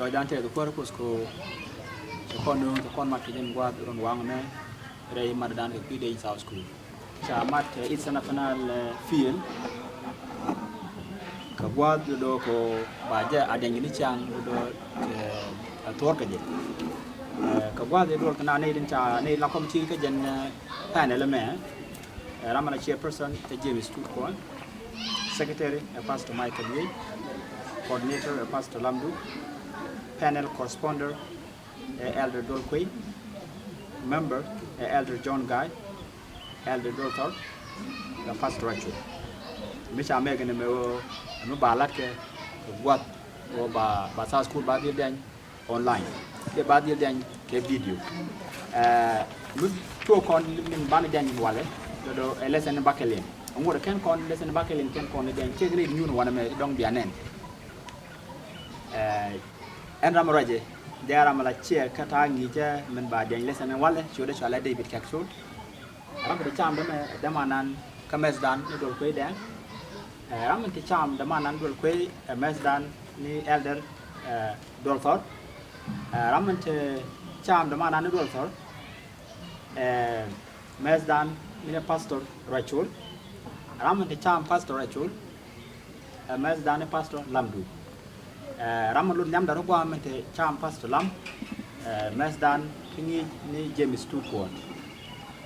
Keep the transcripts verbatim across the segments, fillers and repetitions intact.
Lɔcdan tɛth kuäär Kuoth kɛ ɣöö cɛ kɔn nööŋ, cɛ kɔn mat kɛ jɛn gua̱a̱th run waŋ ɛmɛ rɛy matdan kɛ kui̱ dec South School. Ca mat, eh, Eastern Upper Nile, eh, Field. Kɛ gua̱a̱th do̱do̱ kɛ ɣöö ba jɛ a diɛny kɛ ni ciaŋ do̱do̱ kɛ, eh, thuɔ̱ɔ̱r kɛ jɛ. Eh, kɛ gua̱a̱th do̱do̱ kɛ na nɛy tin ca nɛy la committee kɛ jɛn, eh, panel ɛmɛ. Eh, ram ɛn la chairperson ɛ James Tut Kuɔn. Secretary ɛ Pastor Michael Yei. Coordinator ɛ Pastor Lamdu. Panel corresponder ɛ Elder Dol Kuey. Member ɛ Elder John Guy, Elder Dol Thor, ɛ Pastor Rachel. Mi ca mɛk ni mɛ ɣöö ɛmɛ ba lat kɛ gua̱th ɣöö ba, ba South School ba dhil diɛny online. Kiɛ ba dhil diɛny kɛ video. Eh, mi tuɔɔk kɔn min banɛ diɛny walɛ, do̱do̱ ɛ lesson in ba kɛ liŋ. Ŋuɔ̱t kɛn kɔn lesson in ba kɛ liŋ kɛn kɔn diɛny, ciɛ kɛ ni nyun wanɛ mɛ dɔ̱ŋ bia nɛn. Eh, ɛn ram ruacɛ, jɛ ram la ciɛ kä ta̱a̱ ŋi̱i̱cä min ba diɛny lesson in walɛ, ciötdɛ cɔalɛ David Kɛk Col. Ram ti camdä mɛ ɛ dämanan kä mɛthdan ni Duɔl Kuey Dɛŋ. Eh, ram ti cam dämanan Duɔl Kuey ɛ mɛthdan ni Elder, eh, Duɔl Thɔr. Eh, ram ti cam dämanan ni Duɔl Thɔr ɛ mɛthdan ni Pastor Rachel. Ram ti cam Pastor Rachel ɛ mɛthdan ni Pastor Lamdu. Eh, ram mi lot nhiamdan rɔ guam min te cam Pastor Lam, eh, mɛthdan kä ŋi̱i̱c ni James Tut Kuɔn.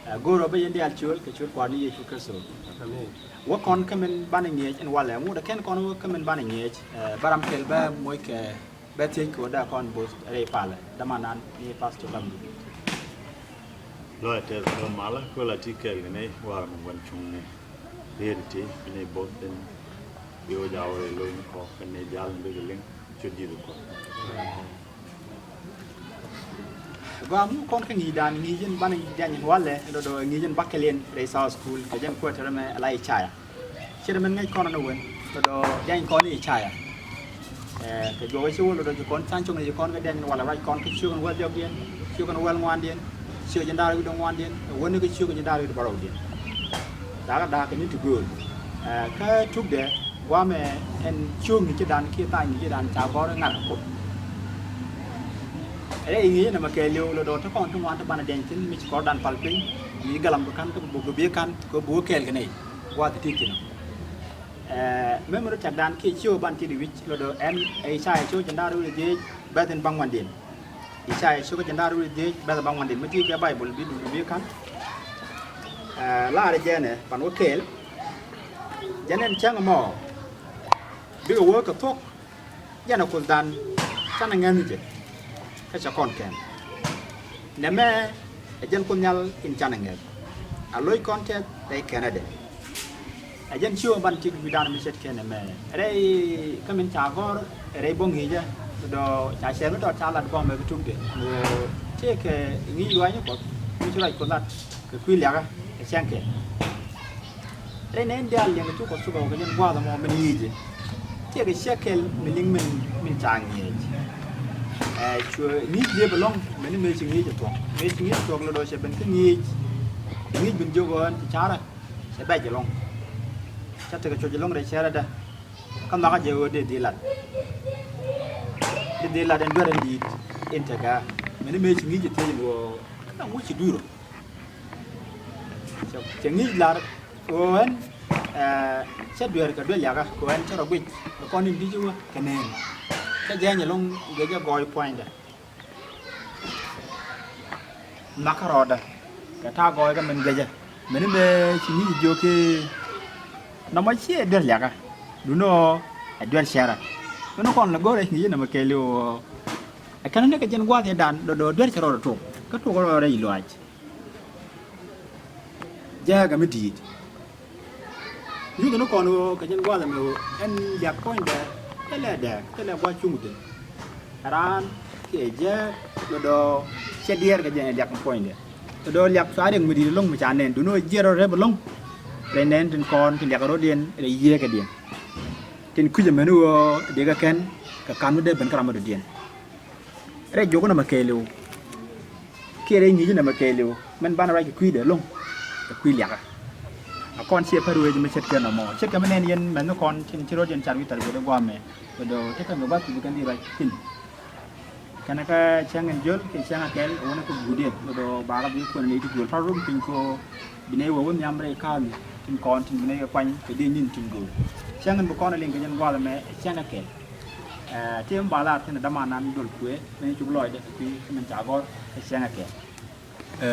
Eh, go̱o̱rä bä yɛn diaal ciöl kɛ ciöt Kuan ni Yecu Kritho. Amen. Wä kɔn kä min banɛ ŋi̱eec in walɛ, ŋut ɛ kɛn kɔn wä kä min banɛ ŋi̱eec, eh, bä ram kɛl bä moc kɛ bɛ thiec kɛ wä dee kɔn bo̱th rɛy palɛ, dämanan ni Pastor Lamdu. Lɔc tɛth kɛ malä kuɛ la ti kɛɛl kɛ ni warɛ mi gua̱n cuŋni. Riet ti ni both in bi wä jaw rɛy lo̱ny kɔ kɛ ni diaal ni bikɛ liŋ cut ji̱th kɔ. Gɔaa mu kɔn kä ŋi̱i̱cdan, ŋi̱i̱c in banɛ diany in walɛ, do̱do̱ ŋi̱i̱c in bakɛl in rɛy South School kɛ jɛn kuɛ tɛrɛ mɛ ala Icaya. Ce̱t mɛn ŋäc kɔn ni wen, do̱do̱ diany kɔn ni Icaya. Eh, kɛ juɔk ci wä lo̱do̱ ci kɔn can cok ni ci kɔn kɛ diany walɛ ruac kɔn kɛ ciök in wäl diɔkdiɛn, ciök in wäl ŋuandiɛn, ciök in da̱r wi̱cdɛ ŋuandiɛn, wä ni kɛ ciök in da̱r wi̱cdɛ bärɔwdiɛn. Da̱kä da̱kä ni ti gööl. Eh, kä tukdɛ guamɛ ɛn ciök ŋi̱cidan kiɛ tha̱a̱ŋ ŋi̱cidan ca gɔ̱r ŋa̱t kɛ Kuoth. Rɛy ŋi̱i̱c nɛmɛ kɛɛliw lo̱do̱ te kɔn ti ŋuan ti banɛ diany thi̱n mi ci kɔrdan pal piny, ŋi̱i̱c galam bi ka̱n kä bi buk bi ka̱n kä bi wä kɛɛl kɛ nɛy. Gua̱a̱th ti thi̱n. Eh, mɛmɛ rɔ tɛkdan kiɛ ciö ban ti di wi̱c lo̱do̱ ɛn ɛ Icaya ciö jiɛn da̱r wi̱cdɛ dhieec bɛth in baŋ wandiɛn. Icaya ciö jiɛn da̱r wi̱cdɛ dhieec bɛth in baŋ wandiɛn. Mi ti kɛ Baibol bi duk bi ka̱n. Eh, laarɛ jɛnɛ pan wä kɛɛl. Jɛn ɛn cäŋ ɛmɔ bikɛ wä kɛ thuɔ̱k. Jɛn ɛ Kuothdan canɛ ŋɛn ni jɛ kä cɛ kɔn kɛn. Nɛmɛ ɛ jɛn Kuoth Nhial in canɛ ŋɛn. A lo̱c kɔn tɛth rɛy kɛnɛdɛ. Ɛ jɛn ciö ban ti wi̱dan mi ce̱tkɛ nɛmɛ rɛy kä min ca gɔ̱r rɛy bä ŋi̱i̱cä. Do̱ ca cɛr mi tɔt ca lat gɔmɛ kɛ tukdɛ. Ɣöö tëëkɛ ŋi̱i̱c ruaacni Kuɔth mi ci ruac Kuoth lat kɛ kui̱ liakä kɛ cäŋkɛ. Rɛy nɛn diaal liɛŋ kɛ cuk kɔ cuk kɛ jɛn gua̱a̱th ɛmɔ min ŋi̱i̱cɛ. Tiɛkɛ ciɛ kɛl mi liŋ min, min ca ŋi̱eec. Ɛ, cuɛ ŋi̱i̱c liep ɛlɔ̱ŋ, mɛni mëë ci ŋi̱i̱c ɛ thuɔ̱k. Mëë ci ŋi̱i̱c ɛ thuɔ̱k lɛ dɔ̱ cɛ ben kä ŋi̱i̱c. Ŋi̱i̱c ben jiök ɣän ti ca̱rä, cɛ bɛc ɛlɔ̱ŋ. Cä tekɛ cuɔ̱c ɛlɔ̱ŋ rɛy cɛɛrädä. Kä nhɔakä jɛ ɣöö dee dhil lat. Dee dhil lat ɛn duer ɛn di̱i̱t in tekɛ. Mɛni mëë ci ŋi̱i̱c ɛ thiec ɛn ɣöö kä na ŋuc ci dui̱r ɔ. Cɛ, cɛ ŋi̱i̱c la̱r kɛ ɣöö ɛn, eh, cä dueer kɛ duel yakä kɛ ɣöö ɛn cä rɔ guic kɛ kɔn in di̱t wä kɛ neen. Cä jɛny ɛlɔ̱ŋ gecä gɔɔy puɔ̱nydɛ. Nhɔakä rɔɔdä kɛ ta̱a̱ gɔɔy kɛ min gecä. Mɛni mëë ci ŋi̱i̱c jiök i̱ nɔmɔ ciɛ duer yakä. Duundɛ ɣöö ɛ duer cɛrä. Mɛni kɔn lɛ go̱rɛ ŋi̱i̱c nɔmɔ kɛɛliw ɣöö ɛ kɛn ni kɛ jɛn gua̱a̱th in dan do̱do̱ duer cɛ rɔɔdɛ tok kä tok rɔɔdɛ i̱ luaac. Jääkä mi di̱i̱t. Nyuthɛ ni kɔn ɣöö kɛ jɛn gua̱a̱th ɛmɛ ɣöö ɛn liak puɔ̱nydɛ thilɛ dɛɛk, thilɛ gua̱a̱th cuŋ thi̱n. Raan kiɛ jääk lɔ dɔ̱ cɛ diɛɛr kɛ jɛn liak puɔ̱nydɛ. Lɔ dɔ̱ liak cua riɛk mi di̱i̱t ɛlɔ̱ŋ mi ca nɛn, duundɛ ɣöö jiɛɛr rɔ rep ɛlɔ̱ŋ. Rɛy nɛn tin kɔn tin liak rɔ̱diɛn rɛy yiëëkädiɛn. Tin kui̱c ɛmɛni ɣöö dee kɛ kɛn kɛ ka̱n mi dee ben kä ram mi dɔ̱diɛn. Rɛy jiök nɔmɔ kɛɛliw kiɛ rɛy ŋi̱i̱c nɔmɔ kɛɛliw min banɛ ruac kɛ kui̱dɛ ɛlɔ̱ŋ, kɛ kui̱ liakä. A kɔn ciɛ pär wec mi ce̱tkɛ nɔmɔ, ce̱tkɛ mi nɛn yɛn mɛnh ni kɔn tin ci ro̱d yɛn car wi̱i̱ thar wi̱i̱dɛ gua̱a̱mɛ. Kɛ do̱ tekɛ mi gua̱th kui̱ bi kɛn di ruac thi̱n. Kɛnɛ kɛ cäŋ in jöl kɛ cäŋ a kɛl wänɛ kɛ guudiɛn bɛ dɔɔ bakä bi kuɛn ni ti gööl tɔt rum piny ko bi nɛy wä wä nhiam rɛy ka̱a̱ni tin kɔn tin bi nɛy kɛ kuany kɛ diɛ nyin tin gööl. Cäŋ in bi kɔn a liŋ kɛ jɛn gua̱a̱th ɛmɛ ɛ cäŋ a kɛl. Ɛ, ti mi ba lar thin ɛ dämanan dol kuëë ni cuk lɔcdɛ kɛ kui̱ kɛ min ca gɔr ɛ cäŋ a kɛl. Ɛ,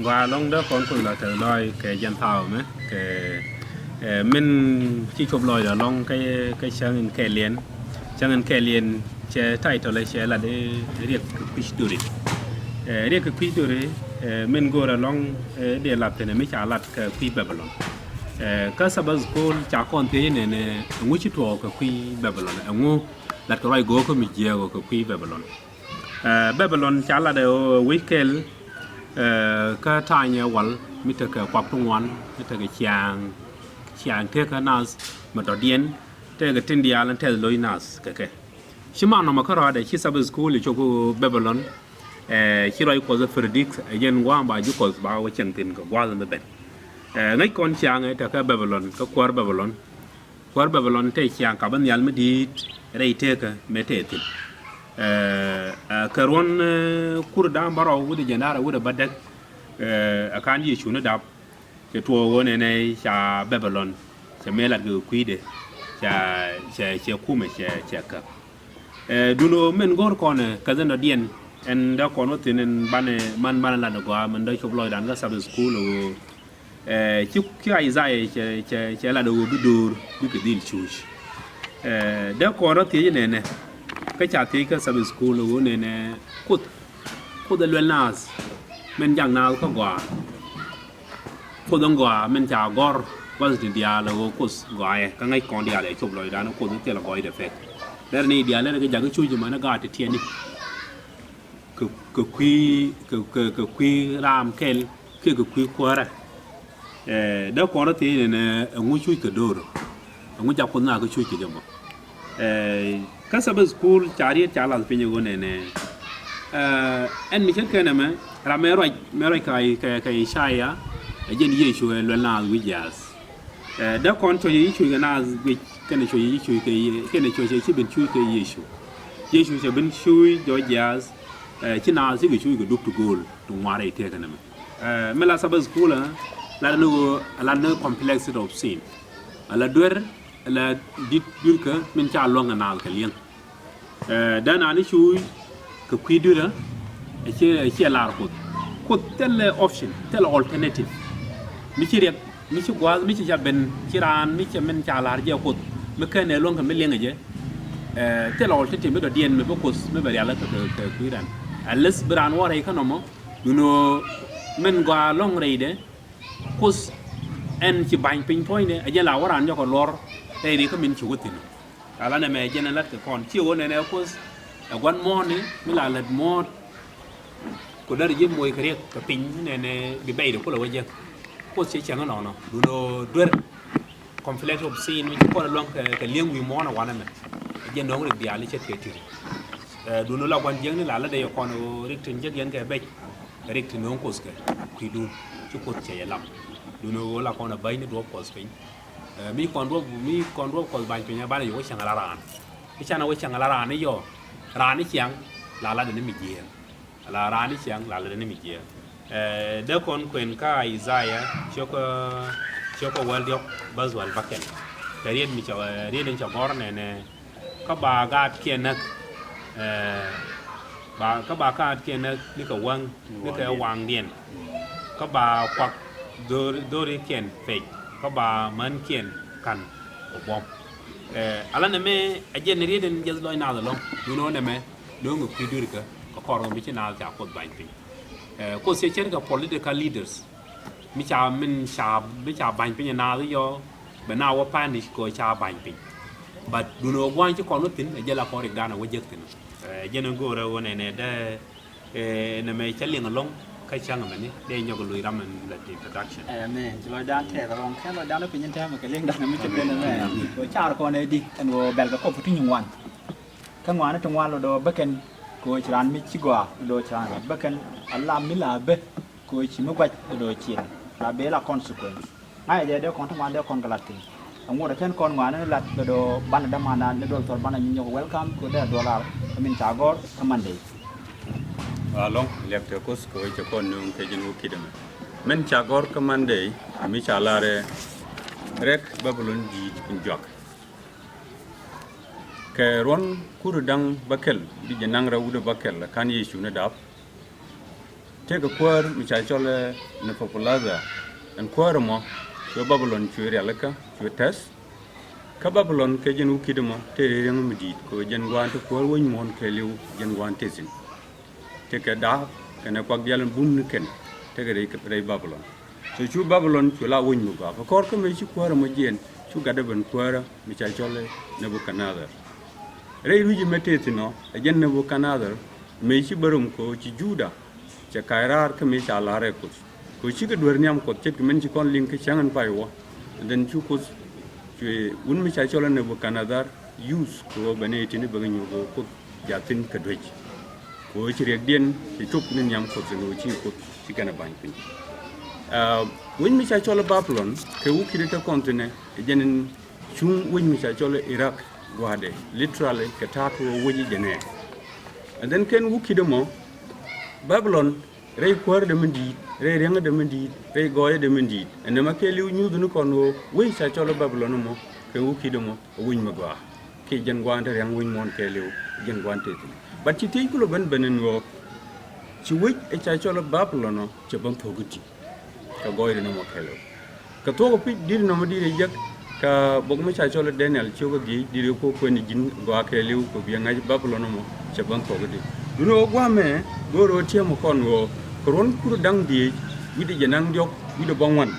gɔaa ɛlɔ̱ŋ dee kɔn kuoth la tɛth lɔaac kɛ jɛn thaw ɛmɛ kɛ, ɛ, min ci cop lɔcdɛ ɛlɔ̱ŋ kä, kä cäŋ in kɛɛliɛn. Cäŋ in kɛɛliɛn cɛ title cɛ lat i̱ riɛk kɛ kui̱c dori. Ɛ, riɛk kɛ kui̱c dori, ɛ, min go̱o̱rɛ ɛlɔ̱ŋ, ɛ, dee lat thi̱n ɛ mi ca lat kɛ kui̱ Babilon. Ɛ, kä Sabbath School ca kɔn thiec nɛnɛ ɛŋu ci tuɔɔk kɛ kui̱ Babilon, ɛŋu lat kɛ ruac go̱o̱kä mi jiääk ɔ kɛ kui̱ Babilon. Ɛ, Babilon ca lat ɛ ɣöö wi̱c kɛl, ɛ, kä ta̱a̱nyɛ wal mi tekɛ kuak ti ŋuan mi tekɛ ciaaŋ, ciaaŋ tekä nath mi dɔ̱diɛn tekɛ tin diaal in tɛth lo̱c nath kɛ kɛ. Ci man nɔmɔ kärɔaadɛ ci Sabbath School cop ɣöö Babilon, ɛ, ci ruac kuɔth ɛ predict ɛ jɛn gua̱a̱m ba ji̱ kuɔth ba wä cieŋ thi̱n kɛ gua̱a̱th mi ben. Ɛ, ŋäc kɔn ciaaŋ ɛ tekɛ Babilon kä kuäär Babilon. Kuäär Babilon te ciaŋ kap nhial mi di̱i̱t rɛy tekä mëë te thi̱n. Ɛ, ɛ, kɛ ruɔ̱n, ɛ, kur da̱a̱m bärɔw wi̱cdɛ jɛn da̱a̱r wi̱cdɛ bädäk, ɛ, ɛ ka̱n Yecu ni dap cɛ tuɔɔk ɣöö nɛnɛ ca Babilon cɛ mëë lat kɛ kui̱dɛ cɛ, cɛ, cɛ kumɛ cɛ, cɛ käp. Ɛ, duundɛ ɣöö min go̱o̱r kɔn ɛ käth in dɔ̱diɛn ɛn dee kɔn wä thi̱n ɛn banɛ man banɛ lat ɛ gɔaa min dee cop lɔcdan kä Sabbath School ɛ ɣöö Ɛ, ci, ci Isaiah cɛ, cɛ, cɛ lat ɛ ɣöö bi do̱r bikɛ dhil cuuc. Ɛ, dee kɔn rɔ thiec nɛnɛ kä ca thiec kä Sabbath School ɛ ɣöö nɛnɛ kuoth, kuoth ɛ luɛl naath min jak naath kä gɔaa. Kuoth in gɔaa min ca gɔ̱r gua̱th ti diaal ɛ ɣöö kuoth gɔaa ɛ kä ŋäc kɔn diaal ɛ cop lɔcdan kuoth in thilɛ gɔɔydɛ pek. Derɛ ni diaal derɛ kɛ jak kä cuuc mɛn ɛ gaat ti tiɛni. Kɛ, kɛ kui̱, kɛ, kɛ, kɛ kui̱ raam kɛl kiɛ kɛ kui̱ kuäärä. Ɛ, dee kɔn rɔ thiec nɛnɛ ɛŋu cuc kɛ do̱r, ɛŋu jak kuoth naath kɛ cuc kɛ jɛ mɔ. Ɛ, kä Sabbath School ca riet ca lath piny ɛ ɣöö nɛnɛ, ɛ, ɛn mi cä kɛn ɛmɛ ram mɛ ruac, mɛ ruac kɛ, kɛ, kɛ Isaiah ɛ jɛn Yecu ɛ luɛl naath wi̱c jiaath. Ɛ, dee kɔn cuɔ̱cɛ ci cuc kɛ naath guic kɛnɛ cuɔ̱cɛ ci cuc kɛ Ye-, kɛnɛ cuɔ̱cɛ ci ben cuc kɛ Yecu. Yecu cɛ ben cuc jɔɔc jiaath, ɛ, ci naath cikɛ cuc kɛ dup ti gööl ti ŋuan rɛy tëëkä nɛmɛ. Ɛ, mi la Sabbath School ɛ lat ni ɣöö ɛ lat ni complexity of sin. Ɛ la duer, ɛ la di̱t dui̱rkä min ca luäŋ kɛ naath kɛ li̱eŋ. Ɛ, dee naan i̱ cuuc kɛ kui̱ dui̱rä, ɛ ciɛ, ɛ ciɛ lar kuoth. Kuoth thilɛ option, thilɛ alternative. Mi ci riɛk, mi ci gua̱a̱th, mi ci ca ben, ci raan, mi ci min ca lar jɛ kuoth, mi kɛn ɛ luäŋ kɛ mi liɛŋɛ jɛ. Ɛ, thilɛ alternative mi dɔ̱diɛn mi bi kuoth, mi bɛ rial kɛ, kɛ, kɛ kui̱ raan. Unless bi raan wä rɛy kä nɔmɔ, duundɛ ɣöö min gɔaa ɛlɔ̱ŋ rɛydɛ, kuoth ɛn ci ba̱ny piny puɔ̱nydɛ, ɛ jɛn la wä raan nyɔkɛ luɔr, rɛy ri kä min ci wä thi̱n. Ala nɛmɛ jɛn ɛ lat kɛ kɔn. Ci ɣöö nɛnɛ kuoth ɛ gua̱n muɔ̱ɔ̱ni mi la lät muɔ̱ɔ̱t. Ku däri ji̱ moc kɛ riɛk kɛ piny nɛnɛ bi bɛydɛ kulɛ wä jek. Kuoth ci cäŋ inɔnɔ. Duundɛ ɣöö duer conflict of sin mi ci kɔn ɛ luäŋ kɛ, kɛ li̱eŋ wi̱i̱ muɔ̱ɔ̱n ɛ wanɛ mɛ. Ɛ jɛn nöŋ rik diaal i̱ ce̱tkɛ ti̱ri. Ɛ, duundɛ ɣöö la gua̱n jiäkni la lätdɛ yɛ kɔn ɣöö rik tin jek yɛn kɛ bec. Rik ti nööŋ kuoth kɛ kui̱dun ci kuoth cɛ yɛ lam. Duundɛ ɣöö la kɔn a bäcni duɔ̱ɔ̱p kuɔth piny. Ɛ, mi kɔn duɔ̱ɔ̱p, mi kɔn duɔ̱ɔ̱p kuɔth ba̱ny piny ɛ banɛ yɛ wä cäŋ ala raan. Mi canɛ wä cäŋ ala raan i̱ yɔ, raan i̱ ciaŋ la latdɛ ni mi jiääk. Ala raan i̱ ciaŋ la latdɛ ni mi jiääk. Ɛ, dee kɔn kuɛn kä Isaiah ciökä, ciökä wäl diɔ̱k bäth wäl bäkɛl. Kɛ riet mi cɛ, riet in cɛ gɔ̱r nɛnɛ, kä ba gaatkiɛn näk, ɛ, ba, kä ba gaatkiɛn näk nikɛ wäŋ, nikɛ waŋdiɛn. Kä ba kuak dhor-, dhorikiɛn pec, kä ba mänkiɛn ka̱n kɛ buɔ̱m. Ɛ, ala nɛmɛ a jɛn riet in jiɛth lɔc naath ɛlɔ̱ŋ. Duundɛ ɣöö nɛmɛ nööŋ kɛ kui̱ dui̱rkä kɛ kɔr ɣöö mi ci naath ca kuoth ba̱ny piny. Ɛ, kuoth cɛ ce̱tkɛ political leaders. Mi ca, min ca, mi ca ba̱ny piny ɛ naath i̱ yɔ bɛ na wä panish kɛ ɣöö ca ba̱ny piny. But duundɛ ɣöö gua̱a̱ny ci kɔn wä thi̱n ɛ jɛn la kɔn rikdan ɛ wä jek thi̱n. Ɛ, jɛn in go̱o̱rɛ ɣöö nɛnɛ dee, ɛ, nɛmɛ cä liŋ ɛlɔ̱ŋ kä cäŋ ɛmɛni dee nyɔk loc ram in la introduction. Ɛ, mɛ ci lɔcdan tɛth ɛlɔ̱ŋ kɛ lɔcdan wä piny in tɛmɛ kɛ liŋdan mi cɛ ben ɛmɛ. Ɣöö car kɔn ɛ di ɛn ɣöö bɛl kɛ kɔp ti nyin wan. Kä ŋuani ti ŋuan lɔ do̱ bäkɛn kɛ ɣöö ci raan mi ci gɔaa lɔ do̱ ci raan lat bäkɛn. Ala mi la bä kɛ ɣöö ci mi guac lɔ do̱ cin. La bee la consequence. Ŋa̱cɛ jɛ dee kɔn ti ŋuan dee kɔn kɛ lat piny. Ɛŋu rɛ kɛn kɔn ŋuani ni lat lɔ do̱ banɛ dämandan ni duɔl thɔr banɛ nyi nyɔk welcome kɛ ɣöö dee duɔl ar kä min ca gɔ̱r kä Monday. Alɔŋ liak te Kuoth kɛ ɣöö cɛ kɔn nööŋ kɛ jɛn wä ki̱t ɛmɛ. Min ca gɔ̱r kä Mandei, mi ca lar ɛ rɛk Babilɔn di̱i̱t in juak. Kɛ ruɔ̱n kur da̱ŋ bäkɛl, di jɛ naŋ rɛw wut bäkɛl, kan Yecu ni dap. Tëëkɛ kuäär mi ca cɔl ɛ Nebukadnezar, ɛn kuäär ɛmɔ, cuɛ Babilɔn cuɛ rialikä, cuɛ tɛth. Kä Babilɔn kɛ jɛn wä ki̱t ɛmɔ, tëë rɛy riäŋ mi di̱i̱t, kɛ ɣöö jɛn gua̱a̱n te kuäär wec muɔ̱ɔ̱n kɛɛliw, jɛn gua̱a̱n tëthin. Tëëkɛ da̱a̱p kɛnɛ kuak diaal in bum ni kɛn, tëëkɛ rɛy, rɛy Babilɔn. So cu Babilɔn cu la wec mi gɔaa. Kɛ kɔr kä mëë ci kuäärä mɔ jiɛn, cu gatdɛ ben kuäärä mi ca cɔl ɛ Nebukadnezar. Rɛy rui̱c ɛmɛ tëë thi̱n ɔ, ɛ jɛn Nebukadnezar, mëë ci bä rom kɛ ɣöö ci Juda cɛ ka̱c raar kä mëë ca la̱r ɛ Kuoth. Kɛ ɣöö cikɛ duer nhiam Kuɔth ce̱tkɛ min ci kɔn liŋ kä cäŋ in pay wä. And then cu Kuoth, cuɛ wut mi ca cɔl ɛ Nebukadnezar use kɛ ɣöö bɛ nɛy ti̱ni bɛ kɛ nyuɔ̱th ɣöö Kuoth jaathin kɛ duec. Kɛ ɣöö ci riɛkdiɛn ci cop ni nhiam Kuɔth ɛn ɣöö ci Kuoth ci kɛn ɛ ba̱ny piny. Ah, wec mi ca cɔl ɛ Babilɔn kɛ wä ki̱t ɛ te kɔn thi̱n ɛ, ɛ jɛn in cuŋ wec mi ca cɔl ɛ Irak gua̱a̱dɛ, literally kɛ ta̱a̱ kɛ ɣöö wec ɛ jɛn ɛ. And then kɛn wä ki̱t ɛmɔ, Babilɔn rɛy kuäärädɛ min di̱i̱t, rɛy riäŋädɛ min di̱i̱t, rɛy gɔɔyädɛ min di̱i̱t. Ɛn nɛmɛ kɛɛliw nyuuthni kɔn ɣöö wec ca cɔl ɛ Babilɔn ɛmɔ kɛ wä ki̱t ɛmɔ ɛ wec mi gɔaa. Kiɛ jɛn gua̱a̱n te ria̱ŋ wec muɔ̱ɔ̱n kɛɛliw, jɛn gua̱a̱n te thi̱n. But ci thiec kulɛ ben ben ɛn ɣöö ci wec ɛ ca cɔl ɛ Babilɔn ɔ cɛ ben thuɔ̱k i̱di kɛ gɔɔydɛ nɔmɔ kɛɛliw. Kɛ thuɔ̱k ɛ pi̱c di̱t nɔmɔ di̱t ɛ jek, kɛ bok mi ca cɔl ɛ Daniel ciök ɛ gi̱i̱c di̱t ɛ kuɔ̱k kuɛn i̱ ji̱n gɔaa kɛɛliw kɛ biɛ ŋa̱c Babilɔn ɛmɔ cɛ ben thuɔ̱k i̱di. Duundɛ ɣöö gua̱a̱mɛ go̱o̱rɛ ɣöö tiɛmɛ kɔn ɣöö kɛ ruɔ̱n kur da̱ŋ dhieec wi̱cdɛ jɛ naŋ diɔ̱k wi̱cdɛ bäŋuan,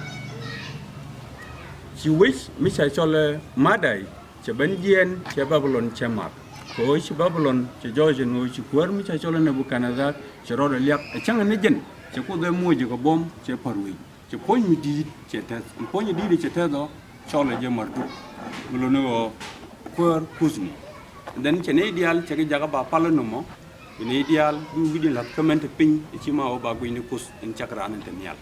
ci wec mi ca cɔl ɛ Madai cɛ ben jiɛɛn, cɛ Babilɔn cɛ mak. Kɛ ɣöö ci Babilɔn cɛ jɔɔc ɛn ɣöö ci kuäär mi ca cɔl ɛ Nebukadnezar cɛ rɔɔdɛ liak, ɛ cäŋɛ ni jɛn cɛ Kuoth ɛ moc ɛ kɛ buɔ̱m, cɛ päl wec. Cɛ puɔ̱ny mi di̱i̱t cɛ tɛth. Ɛn puɔ̱ny mi di̱i̱t cɛ tɛth ɔ cɔl ɛ jɛ Marduk, mi lot ni ɣöö kuäär Kuthni. And then cɛ nɛy diaal cɛ kɛ jakä ba pal ɛn nɔmɔ, bi nɛy diaal bi wi̱cdiɛn la̱th kä mɛn te piny, ɛ ci ma ɣöö ba guic ni Kuoth in cak raan in te nhial.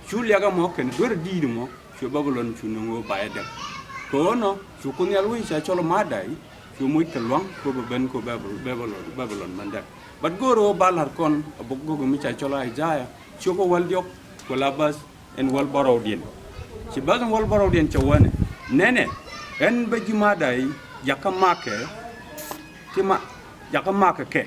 Cu liak ɛmɔ kɛn duer di̱i̱t ɛmɔ, cu Babilɔn cu nöŋ ɣöö ba jɛ däk. Kɛ ɣöö nɔ cu Kuoth Nhial wec ca cɔl ɛ Madai cu moc kɛ lua̱ŋ kɛ ɣöö bɛ ben kɛ ɣöö Babilɔn, Babilɔn, Babilɔn ben däk. But go̱o̱rɛ ɣöö ba la̱r kɔn ɛ bok go̱o̱k mi ca cɔl ɛ Isaiah ciök ɛ wäl diɔ̱k, ku la bäth ɛn wäl bärɔwdiɛn. Ci bäth ɛn wäl bärɔwdiɛn cɛ wänɛ, nɛnɛ, ɣän bä ji̱ Madai jakä makɛ, ti ma, jakä makɛ kɛ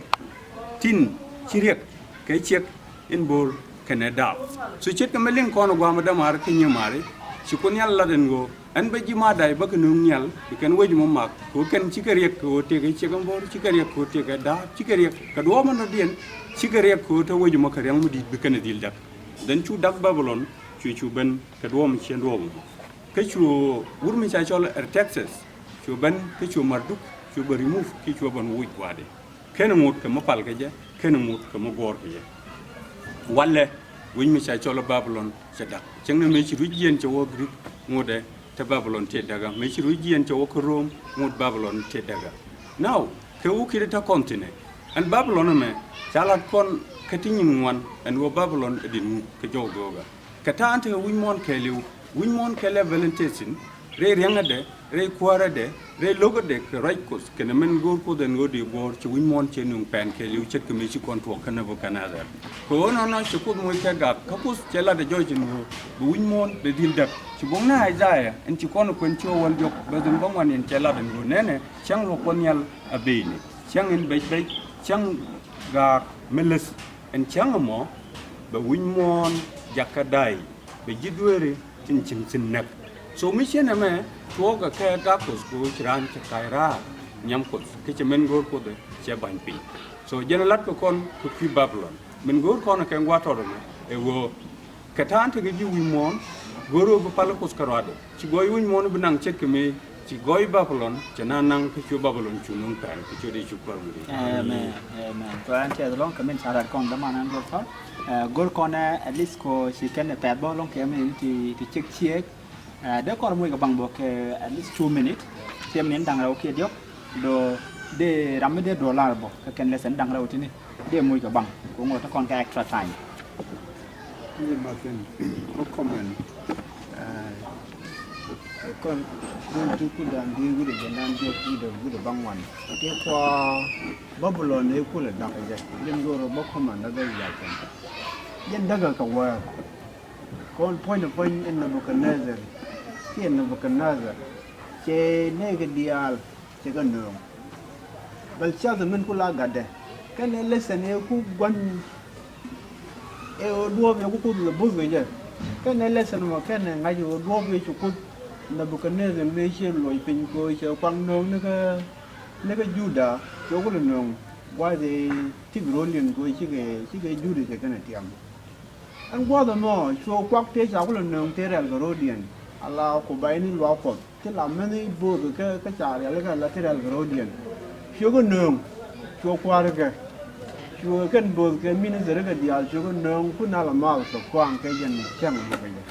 tin ci riɛk kɛ ciɛk in bo̱o̱r kɛnɛ daap. So ce̱tkɛ mi liŋ kɔn ɛ gua̱a̱mɛ dämaari kä nyimaari, ci Kuoth Nhial lat ɛn ɣöö ɣän bä ji̱ Madai bä kɛ nööŋ nhial, bi kɛn wec mɔ mak kɛ ɣöö kɛn cikɛ riɛk kɛ ɣöö tëëkɛ ciɛk in bo̱o̱r, cikɛ riɛk kɛ ɣöö tëëkɛ daap, cikɛ riɛk kɛ duɔ̱ɔ̱p in dɔ̱diɛn, cikɛ riɛk kɛ ɣöö te wec mɔ kɛ ria̱ŋ mi di̱i̱t bi kɛn ɛ dhil däk. Then cu da̱k Babilɔn, cu cu ben kɛ duɔ̱ɔ̱p in ciɛn duɔ̱ɔ̱p mɔ. Kä cu wut mi ca cɔl Artaxerxes cu ben, kä cu Marduk cu ben remove, kä cu ben woc gua̱a̱dɛ. Ken ŋot kɛ mi pal kɛ jɛ, ken ŋot kɛ mi guɔ̱ɔ̱r kɛ jɛ. Walɛ wec mi ca cɔl Babilɔn cɛ da̱k. Cäŋ ni mëë ci ruec jiɛn cɛ wä Greek, ŋotdɛ te Babilɔn tëë däkä. Mëë ci ruec jiɛn cɛ wä kä Rom, ŋot Babilɔn tëë däkä. Now, kɛ wä kiɛ te kɔn thi̱n ɛ, ɛn Babilɔn ɛmɛ ca lat kɔn kä ti nyin ŋuan ɛn ɣöö Babilɔn ɛ di̱t ŋuk kɛ jɔw dhɔkä. Kɛ ta̱a̱ in tekɛ wi̱c muɔ̱ɔ̱n kɛɛliw, wi̱c muɔ̱ɔ̱n kɛɛliw ɛ validation, rɛy riäŋädɛ, rɛy kuäärädɛ, rɛy lo̱kädɛ kɛ ruac Kuɔth kɛnɛ min go̱o̱r Kuoth ɛn ɣöö dee guɔ̱ɔ̱r, ci wi̱c muɔ̱ɔ̱n cɛ nöŋ pɛn kɛɛliw ce̱tkɛ mëë ci kɔn tuɔɔk kä Nebukadnezar. Kɛ ɣöö nɔnɔ ci Kuoth moc kɛ gak, kä Kuoth cɛ lat ɛ jɔɔc ɛn ɣöö bi wi̱c muɔ̱ɔ̱n dee dhil däk. Ci bok ni Isaiah ɛn ci kɔn kuɛn ci ɣä wäl diɔ̱k bäth in bäŋuan in cɛ lat ɛn ɣöö nɛnɛ, cäŋ luɔ̱k Kuɔth Nhial a beyni, cäŋ in bec bec, cäŋ gaak mi läth. Ɛn cäŋ ɛmɔ bɛ wi̱c muɔ̱ɔ̱n jakä da̱a̱y, bɛ ji̱ dueeri tin cieŋ thi̱n näk. So mi ciɛ nɛmɛ tuɔɔkɛ kɛ gak Kuɔth kɛ ɣöö ci raan cɛ ka̱c raar nhiam Kuɔth, kä cɛ min go̱o̱r Kuoth cɛ ba̱ny piny. So jɛn lat kɛ kɔn kɛ kui̱ Babilɔn min go̱o̱r kɔn kɛ gua̱a̱th tɔt ɛmɛ ɛ ɣöö kɛ ta̱a̱ in tekɛ ji̱ wi̱i̱ muɔ̱ɔ̱n, go̱o̱r ɣöö bi pal Kuoth kärɔaadɛ. Ci gɔɔy wi̱c muɔ̱ɔ̱n bi naŋ ce̱tkɛ mëë ci gɔɔy Babilɔn, cɛ na naŋ kä cu Babilɔn cu nöŋ pɛn kä cu dee cu kuäär wi̱cdɛ. Amen. Amen. Amen. Kɛ ɣän tiɛth lɔ̱ŋ kɛ min ca lat kɔn däman ɛn go̱r kɔn. Ɛ, go̱r kɔn, ɛ, at least kɔ ci kɛn ɛ pɛth bä lɔ̱ŋ kɛ min ti, ti cik ciek. Ɛ, dee kɔr moc kɛ baŋ bä kɛ at least two minute. Tiɛm ni da̱ŋ rɛw kiɛ diɔ̱k. Dɔ dee ram mi dee dollar bä kɛ kɛn lesson da̱ŋ rɛw tini. Dee moc kɛ baŋ kɛ ŋot te kɔn kɛ extra time. Ni Martin, kä comment, eh, Kɔn, kɔn ti ku dan di wi̱dɛ jɛ nan di wi̱dɛ, wi̱dɛ baŋ wan. Ti kua Babilon ɛ kulɛ dak jɛ. Jɛn go̱o̱r bä kɔman na bɛ yal kɛn. Jɛn däkä kɛ wäär. Kɔn puɔ̱ny puɔ̱ny in Nebukadnezar. Kiɛ Nebukadnezar. Cɛ nɛɛkɛ diaal. Cɛ kɛ nööŋ. Bɛl cath min ku la gatdɛ. Kɛn ɛ lesson ɛ ku gua̱n ɛ ɣöö duɔ̱ɔ̱p ɛ ku Kuoth lɛ bo̱th kɛ jɛ. Kɛn ɛ lesson mɔ kɛn ɛ ŋa̱c ɛ ɣöö duɔ̱ɔ̱p ɛ cu Kuoth Nebukadnezar mëë ciɛ luɔc piny kɛ ɣöö cɛ kuaŋ nööŋ ni kä, ni kä Juda. Cɛ ku lɛ nööŋ gua̱a̱th ɛ ti bi ro̱l yɛn kɛ ɣöö cikɛ, cikɛ Juda cɛ kɛn ɛ tiam. Ɛn gua̱a̱th ɛmɔ cuɛ kuak tëë ca ku lɛ nööŋ tëë rɛl kɛ ro̱o̱diɛn. Ala ku bay ni luaak Kuɔth. Ti la mɛni bo̱o̱th kä, kä ca rialikä la ti rɛl kɛ ro̱o̱diɛn. Cuɛ kɛ nööŋ, cuɛ kua̱r kɛ. Cuɛ kɛn bo̱o̱th kɛ minister kɛ diaal cuɛ kɛ nööŋ kun ala maath kɛ kuaŋ kɛ jɛn cäŋ mɔ kɛ jɛ.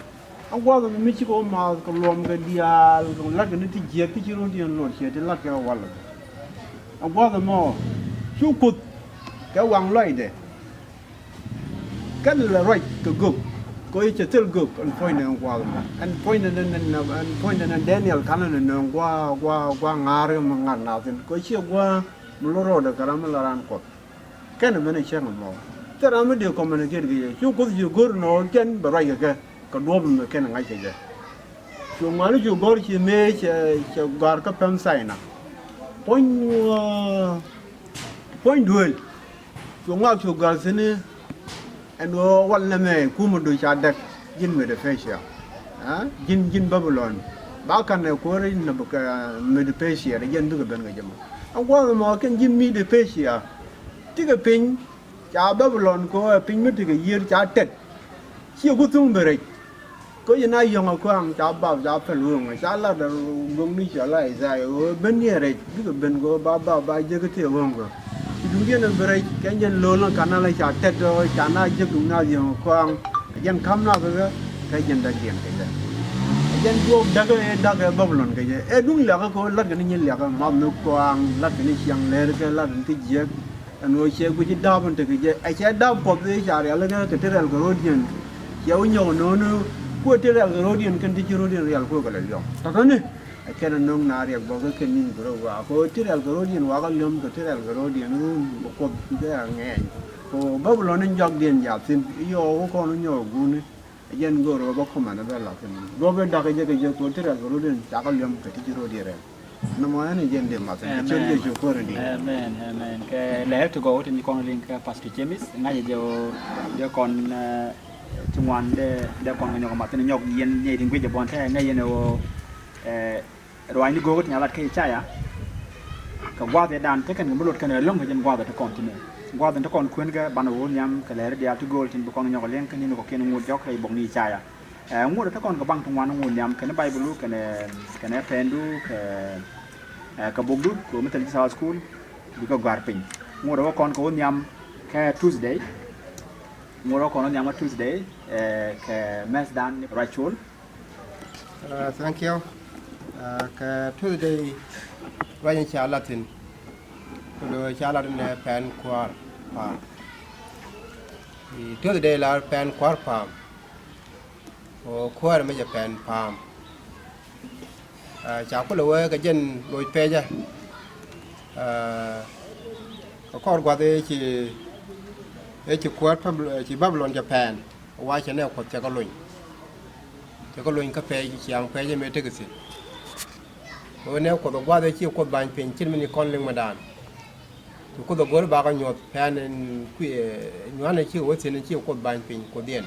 A gua̱a̱th mi cikɛ wä maath kɛ luɔm kɛ diaal kɛ la̱t kɛ ni ti jiɛk ti ci ro̱o̱diɛn luɔt ciɛ ti la̱t kɛ wal. A gua̱a̱th ɛmɔ cu Kuoth kɛ waŋ lɔcdɛ. Kɛn lɛ ruac kɛ gök kɛ ɣöö cɛ thil gök ɛn puɔ̱nydɛ ɛn gua̱a̱th ɛmɔ. Ɛn puɔ̱nydɛ ɛn, ɛn, ɛn puɔ̱nydɛ ɛn Daniel ka̱n ɛn nööŋ gua̱a̱, gua̱a̱, gua̱a̱ ŋa̱a̱r ɛmɔ ŋa̱r nath thi̱n kɛ ɣöö ciɛ gua̱a̱ mi lo̱r rɔɔdɛ kɛ ram mi la raan Kuɔth. Kɛn ɛmɛn ɛ cäŋ ɛmɔ. Thil ram mi dee communicate kɛ jɛ cu Kuoth ci go̱r nɔ kɛn bɛ ruac kɛ kɛ kɛ duɔ̱ɔ̱p ɛmɛ kɛn ɛ ŋa̱c kɛ jɛ. Cu ŋuani cu gɔ̱r ci mëë cɛ, cɛ gɔ̱a̱r kä pɛm Sinai. Puɔ̱ny, puɔ̱ny duëël. Cu ŋɔak cu gɔ̱a̱r thi̱n ɛn ɣöö wal nɛmɛ kumä du ca däk ji̱n Medo-Persia. Ɛ? Ji̱n, ji̱n Babilon. Ba ka̱n ɛ kuäär in nɛ bä kɛ Medo-Persia, ɛ jɛn bikɛ ben kɛ jɛ mɔ. Ɛn gua̱a̱th ɛmɔ kɛn ji̱n Medo-Persia. Tikɛ piny, ca Babilon kɛ ɣöö ɛ piny mi tekɛ yiër ca tɛt. Ciɛ ku thuŋ bi rɛc. Kä yɛn a yɔ̱ŋ a kɔaŋ ca bap ca pɛl ɣööŋ ca lat a go̱ŋ ni cɔal a Isaiah ɣöö ben yɛn rɛc bikɛ ben kɛ ɣöö ba bap ba jek kä tëë ɣööŋ kɛ. Ci duŋdiɛn a bi rɛc kɛ jɛn lo̱l ni ka̱n a la ca tɛt ɔ ca na jek duŋ na yɔ̱ŋ a kɔaŋ. A jɛn ka̱m na kɛ kɛ kɛ jɛn däkdiɛn kɛ jɛ. A jɛn duɔɔk däk ɛ däk ɛ Babilon kɛ jɛ ɛ duŋ liakä kɛ ɣöö latkɛ ni nyin liakä math ni kɔaŋ latkɛ ni ciaŋ lɛr kɛ latkɛ ni ti jiäk. Ɛn ɣöö cɛ guic i̱ da̱a̱p in tekɛ jɛ ɛ cɛ da̱a̱p Kuɔth i̱ ca rialikä kɛ ti rɛl kɛ ro̱o̱diɛn. Cɛ wä nyɔk ino̱o̱ni kuɛ ti rɛl kɛ ro̱o̱diɛn kɛn ti ci ro̱o̱diɛn rial kuɛ kɛ lɛ liɔ̱ŋ tɔ̱tɔ̱ni. Ɛ kɛn ɛ no̱o̱ŋ na riɛk bä kä kɛn ni̱n kɛ ro̱o̱ waak kɛ ɣöö ti rɛl kɛ ro̱o̱diɛn wakä liɔ̱m kɛ ti rɛl kɛ ro̱o̱diɛn run bɛ Kuɔth bikɛ a ŋɛɛny. Kɛ ɣöö Babilon in jɔakdiɛn jaathin yɔɔk kä kɔn nyɔk guuni. Ɛ jɛn go̱o̱r ɣöö bä kɔman ɛ bɛ la̱th in duɔ̱p in da̱k ɛ jɛ kɛ jɛ kɛ ɣöö ti rɛl kɛ ro̱o̱diɛn cakɛ liɔ̱m kɛ ti ci ro̱o̱diɛn rɛl. Nɔmɔ ɛn ɛ jɛn dee math in kɛ ciöt Yecu kuäär in di̱i̱t. Amen, amen. Kɛ lɛɛr ti gɔw tin ci kɔn liŋ kɛ Pastor James ŋa̱cɛ jɛ ɣöö dee kɔn ti ŋuan dee, dee kɔn kɛ nyɔk math in nyɔk yɛn nyɛ tin guic jɛ bɔn tɛ ŋa̱c yɛn ɣöö ruaacni go̱o̱k tin ca lat kä Icaya. Kɛ gua̱a̱th ëëdan te kɛn kɛ mi lot kɛn ɛ lo̱ŋ kɛ jɛn gua̱a̱th ɛ te kɔn thi̱n ɛ gua̱a̱th in te kɔn kuën kɛ banɛ wä nhiam kɛ lɛɛri diaal ti gööl tin bi kɔn nyɔk liɛŋ kä ni̱n kɔ̱kiɛn ŋot jɔk kɛ bok ni Icaya. Ɛ ŋot ɛ te kɔn kɛ baŋ ti ŋuan ŋot nhiam kɛn Baibolu kɛn, kɛn pɛndu kɛ, ɛ, kɛ bokdu kɛ mi thil ci Sabbath School bikɛ gɔ̱a̱r piny. Ŋot ɛ wä kɔn kɛ wä nhiam kɛ Tuesday. Ŋot ɛ wä kɔn wä nhiam kɛ Tuesday, ɛ, kɛ mɛthdan ruac col. Thank you. Kɛ Tuesday ruac in ca lat thi̱n. Kɛ lo̱ ca lat in ɛ pɛn kua̱r pa̱a̱m. Tuesday la pɛn kua̱r pa̱a̱m. Kɛ kuäär mi jɛ pɛn pa̱a̱m. Ca kulɛ wee kɛ jɛn loc pecä. Kɛ kɔr gua̱th ëë ci, ëë ci kuäär Babilon, ci Babilon jɛ pɛn. Wa cɛ nɛ Kuɔth cɛ kɛ lony. Cɛ kɛ lony kä pɛc ciaŋ pɛc mëë tekɛ thi̱n. Ɣöö nɛ Kuoth ɛ gua̱th ëë ci Kuoth ba̱ny piny cin min ci kɔn liŋ mëëdan. Ci Kuoth ɛ go̱r bakɛ nyuɔ̱th pɛn in kui̱, nyuan in ci wä thi̱n in ci Kuoth ba̱ny piny Kuothdiɛn.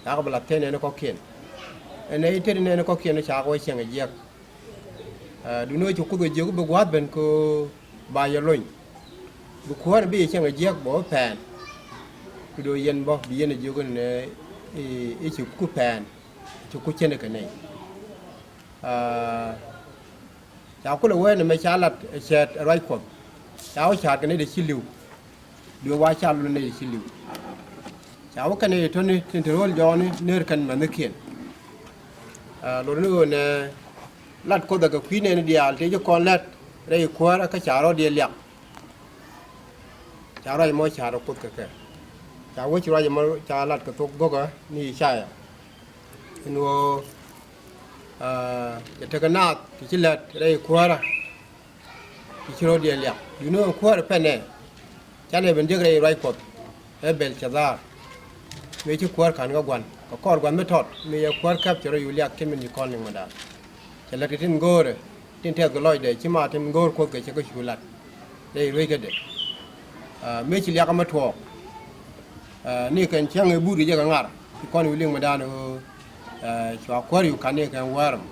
Cakɛ bi la tëë nɛɛni kɔ̱kiɛn. Ɛn ɛ i̱ tëë nɛɛni kɔ̱kiɛn cakɛ wä cieŋ ɛ jiɛk. Duundɛ ɣöö ci Kuoth ɛ jiök bi gua̱a̱th ben kɛ ɣöö ba yɛ lony. Bi kuäär bi yɛ cieŋ ɛ jiɛk bɛ wä pɛn. Ku do̱ yɛn bä bi yɛn ɛ jiök ɛn ɛ i̱ ci ku pɛn. Ci ku cieŋ kɛ nɛy. Ca kulɛ wee nɛmɛ ca lat ɛ cɛɛt ɛ ruac Kuɔth. Ca wä ca̱a̱t kɛ nɛy ti ci li̱w. Duëë wa ca lul nɛy ti ci li̱w. Ca wä kɛn nɛy ti to̱ni tin te ro̱l jɔɔni ner kɛn mɛnhikiɛn. Lotni ɣöö nɛ lat Kuoth ɛ kɛ kui̱ nɛɛni diaal tëë ci kɔn lät rɛy kuäärä kä ca rɔ̱diɛn liak. Ca ruac ɛmɔ ca̱a̱t ɛ Kuoth kɛ kɛ. Ca wec ruac ɛmɔ ca lat kɛ thok go̱kä ni Icaya. In ɣöö Aa, cɛ tekɛ naath ti ci lät rɛy kuäärä ti ci rɔ̱diɛn liak. Duundɛ ɣöö kuäärä pɛnɛ canɛ ben jek rɛy ruac Kuɔth ɛ Bɛl-cɛ-dhar. Mëë ci kuäär ka̱n kä gua̱n kɛ kɔr gua̱n mi tɔt mëë yɛ kuäär käp cɛ rɔ yu liak ci min ci kɔn liŋ mi da̱a̱n. Cɛ lät kɛ tin go̱o̱rɛ tin tɛth kɛ lɔcdɛ ci ma tin go̱o̱r Kuoth kɛ cɛ kä cu lat rɛy ruec kädɛ. Aa, mëë ci liakä mi tuɔɔk, aa, ni kɛn cäŋ ɛ but kɛ jɛ kɛ ŋar ci kɔn yu liŋ mi da̱a̱n ɣöö, aa, cua kuäär yu ka̱n ni kɛn wäär ɛmɔ.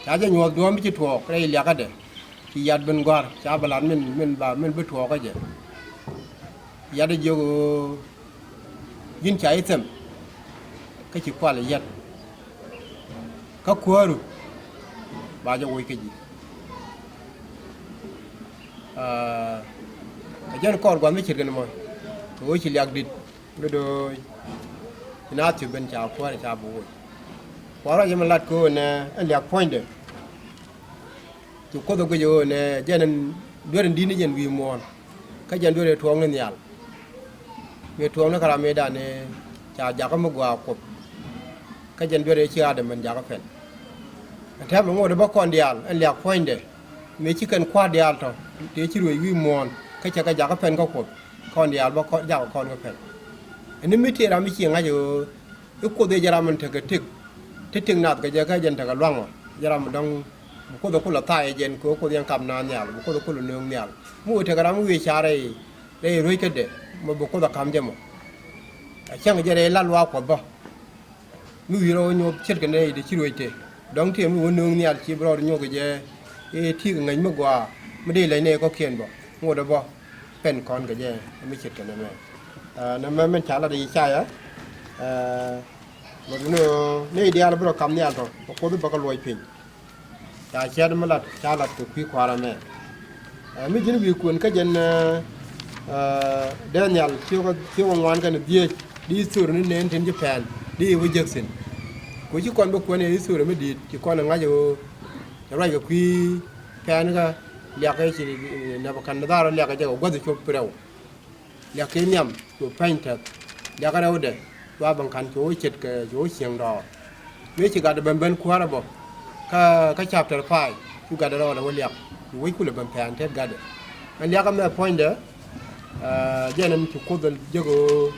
Ca jɛ nyuɔ̱th duɔ̱ɔ̱m bi ci tuɔɔk rɛy liakädɛ ci yat ben gɔ̱a̱r ca bɛ lat min, min ba, min bi tuɔɔk kä jɛ. Yat ɛ jiök ɣöö ji̱n ca i̱ thɛm kä ci kual ɛ yat. Kä kuääru ba jɛ woc kä ji̱. Aa, kɛ jɛn kɔr gua̱n mi ce̱tkɛ ni mɔ kɛ ɣöö ci liak di̱t mi do̱o̱c ci na thiöp ben ca kuäär ca bi woc. Kua̱r rɔ jɛ mi lat kɛ ɣöö nɛ ɛn liak puɔ̱nydɛ. Ci Kuoth ɛ guic ɣöö nɛ jɛn ɛn duer ɛn di̱t ni jɛn wi̱i̱ muɔ̱ɔ̱n. Kä jɛn duer ɛ tuɔɔk ni nhial. Mëë tuɔɔk ni kä ram mëëdan ëë ca jakä mi gɔaa Kuoth. Kä jɛn duer ëë ci Adam ben jakä pɛn. Ɛn täämɛ ŋot ɛ bä kɔn diaal ɛn liak puɔ̱nydɛ. Mëë ci kɛn kua̱r diaal tɔ̱ tëë ci ruëëc wi̱i̱ muɔ̱ɔ̱n kä cɛ kɛ jakä pɛn kä Kuoth. Kɔn diaal bä kɔn jakä kɔn kä pɛn. Ɛn ni mi tëë ram mi ci ŋa̱c ɣöö i̱ Kuoth ëë jɛ ram in tekɛ tëk, ti tëk nath kɛ jɛ kä jɛn tekɛ lua̱ŋ ɔ. Jɛ ram in dɔ̱ŋ bi Kuoth ɛ kulɛ tha̱a̱c ɛ jɛn kɛ ɣöö Kuoth yɛn kap naath nhial, bi Kuoth ɛ kulɛ nööŋ nhial. Mi wëë tekɛ ram mi wi̱i̱ ca̱r rɛy, rɛy ruec kädɛ, mɔ bi Kuoth ɛ ka̱m jɛ mɔ. Ɛ cäŋ jɛ rɛy la luaak Kuɔth bä. Mi wi̱i̱ rɔ wä nyuɔ̱th ce̱tkɛ nɛy ti ci ruec te. Dɔ̱ŋ tëë mi wä nööŋ nhial ci bi rɔɔd nyuɔ̱th kɛ jɛ, i̱ ti̱i̱ kɛ ŋäc mi gɔaa, mi dee lɛc nɛy kɔ̱kiɛn bä, ŋot ɛ bä. Pɛn kɔn kɛ jɛ mi ce̱tkɛ nɛmɛ. Aa, nɛmɛ min ca lat i̱ Yicaya. Aa, mɛ bi ni ɣöö nɛy diaal bi rɔ kam nhial tɔ kɛ Kuoth bä kɛ luɔc piny. Ca cɛɛt mi lat ca lat kɛ kui̱ kua̱r ɛmɛ. Aa, mi ji̱n wi̱i̱ kuën kä jɛn, aa, Daniel ciökä, ciökä ŋuan kɛnɛ dhieec di history ni nɛn tin ci pɛn di wä jek thi̱n. Ku ci kɔn bi kuɛn ɛ history mi di̱i̱t ci kɔn ɛ ŋa̱c ɣöö cɛ ruac kɛ kui̱ pɛn kä liak kä ci Nebukadnezar liak kä jɛ kɛ gua̱th cop rɛw. Liak kɛ nhiam cu pɛny tɛth. Liak kä rɛwdɛ cua ben ka̱n cu wä ce̱tkɛ cu wä cieŋ dɔɔr. Mëë ci gatdɛ ben ben kuäärä bä kä, kä chapter five cu gatdɛ rɛwdɛ wä liak cu wec kulɛ ben pɛn tɛth gatdɛ. Ɛn liak ɛmɛ puɔ̱nydɛ, aa, jɛn ɛn ci Kuoth jek ɣöö,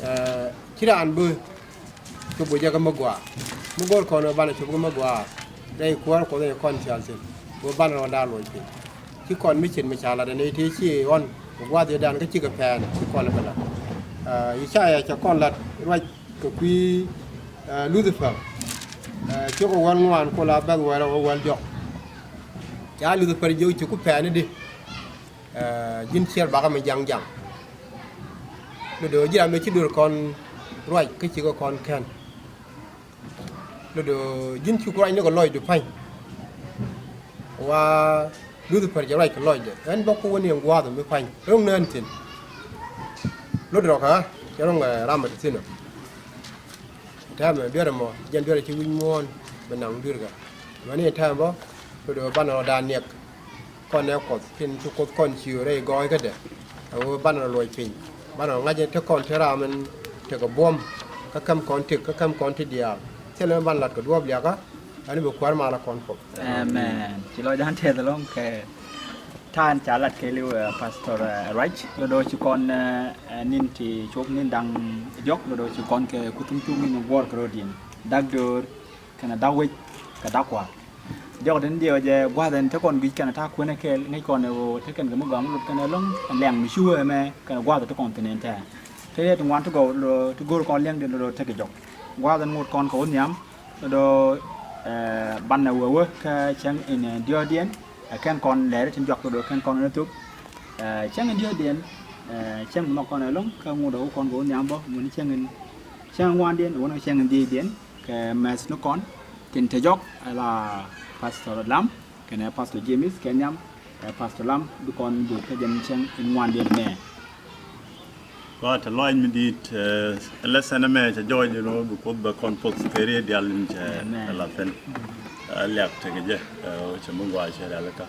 aa, ci raan bi cop kɛ jɛ kä mi gɔaa. Mi go̱o̱r kɔn ɣöö banɛ cop kä mi gɔaa rɛy kuäär Kuɔth in kɔn cɔal thi̱n ɣöö banɛ rɔɔdan luɔc piny. Ci kɔn mi ce̱t mi ca lat ɛn ëë tëë ci ɣɔn kɛ gua̱a̱th yetdan kä cikɛ pɛn ci kɔn bɛ lat. Aa, Yicaya cɛ kɔn lat ruac kɛ kui̱, aa, Lucifer. Aa, ciökɛ wäl ŋuan kula bɛ̈th wäl rɛw wäl diɔ̱k. Ca Lucifer jiök ci ku pɛn i̱di. Aa, ji̱n ciɛɛr bakä mi jaŋ jaŋ. Lotdɛ ɣöö ji̱n ram ëë ci duer kɔn ruac kä cikɛ kɔn kɛn. Lotdɛ ɣöö ji̱n ci ku ruac ni kɛ lɔcdu pa̱ny. Wa Lucifer cɛ ruac kɛ lɔcdɛ ɛn bä ku wä ni ɛn gua̱a̱th mi pa̱ny ro̱ŋ nään thi̱n. Lotdɛ rɔ kä cɛ ro̱ŋ, ɛ, ram ɛ ti thi̱n ɔ. Täämɛ duer ɛmɔ jɛn duer ɛ ci wi̱c muɔ̱ɔ̱n bi naŋ duer kä. Mɛni täämɛ bä lotdɛ ɣöö banɛ rɔɔdan niɛk. Kɔn ɛ Kuɔth tin ci Kuoth kɔn ciöör rɛy gɔɔykädɛ. Ɛ ɣöö banɛ rɔ luɔc piny, banɛ rɔ ŋa̱c in te kɔn te ram in tekɛ buɔ̱m, kä käm kɔn tëk, kä käm kɔn ti diaal. Thilɛ mi banɛ lat kɛ duɔ̱ɔ̱p liakä, ɛn bi kuäär malä kɔn Kuɔth. Amen. Ci lɔcdan tɛth ɛlɔ̱ŋ kɛ ta̱a̱ in ca lat kɛ li̱w, ɛ, Pastor, ɛ, Ruac. Lotdɛ ɣöö ci kɔn, ɛ, ɛ, ni̱n ti cop ni̱n da̱ŋ diɔ̱k, lotdɛ ɣöö ci kɔn kɛ kuthum cop ni̱n guɔ̱ɔ̱r kɛ rɔ̱diɛn. Da̱k döör kɛnɛ da̱k wec kɛ da̱k kua̱r. Diɔ̱k tin diɛw jɛ gua̱th ɛn te kɔn guic kɛnɛ ta̱a̱ kuenɛ kɛɛl ŋäc kɔn ɛ ɣöö te kɛn kɛ mi gɔaa mi lot kɛnɛ ɛlɔ̱ŋ ɛn lɛŋ mi ci wee ɛmɛ kɛnɛ gua̱th ɛ te kɔn thi̱n ɛn tɛ̈ɛ̈. Te yɛ ti ŋuan ti gɔw lo ti go̱o̱r kɔn liɛŋdiɛn lo tekɛ jɔk. Gua̱th ɛn ŋot kɔn kɛ wä nhiam lo do, ɛ, banɛ wee wee kä cäŋ in, ɛ, diɔ̱ɔ̱kdiɛn. Ɛ kɛn kɔn lɛɛri tin jɔak lo do kɛn kɔn ɛn thop. Ɛ, cäŋ in diɔ̱ɔ̱kdiɛn, ɛ, cäŋ mi nhɔk kɔn ɛlɔ̱ŋ kä ŋot ɛ wä kɔn kɛ wä nhiam bä wä ni cäŋ in, cäŋ in ŋuandiɛn wä ni cäŋ in dhiecdiɛn. Kɛ mɛth ni kɔn tin te jɔk ala Pastor Lam kɛnɛ Pastor James kɛ nhiam, ɛ, Pastor Lam bi kɔn böth kä jɛn cäŋ in ŋuandiɛn mɛ. Gɔaa, te lɔc mi di̱i̱t, ɛ, lesson ɛmɛ cɛ jɔɔc ɛn ɣöö bi Kuoth bɛ kɔn poth kɛ riet diaal in cɛ, amen, ala pɛn. Ɛ, liak tekɛ jɛ, ɛ, cɛ mi gɔaa cɛ rialikä.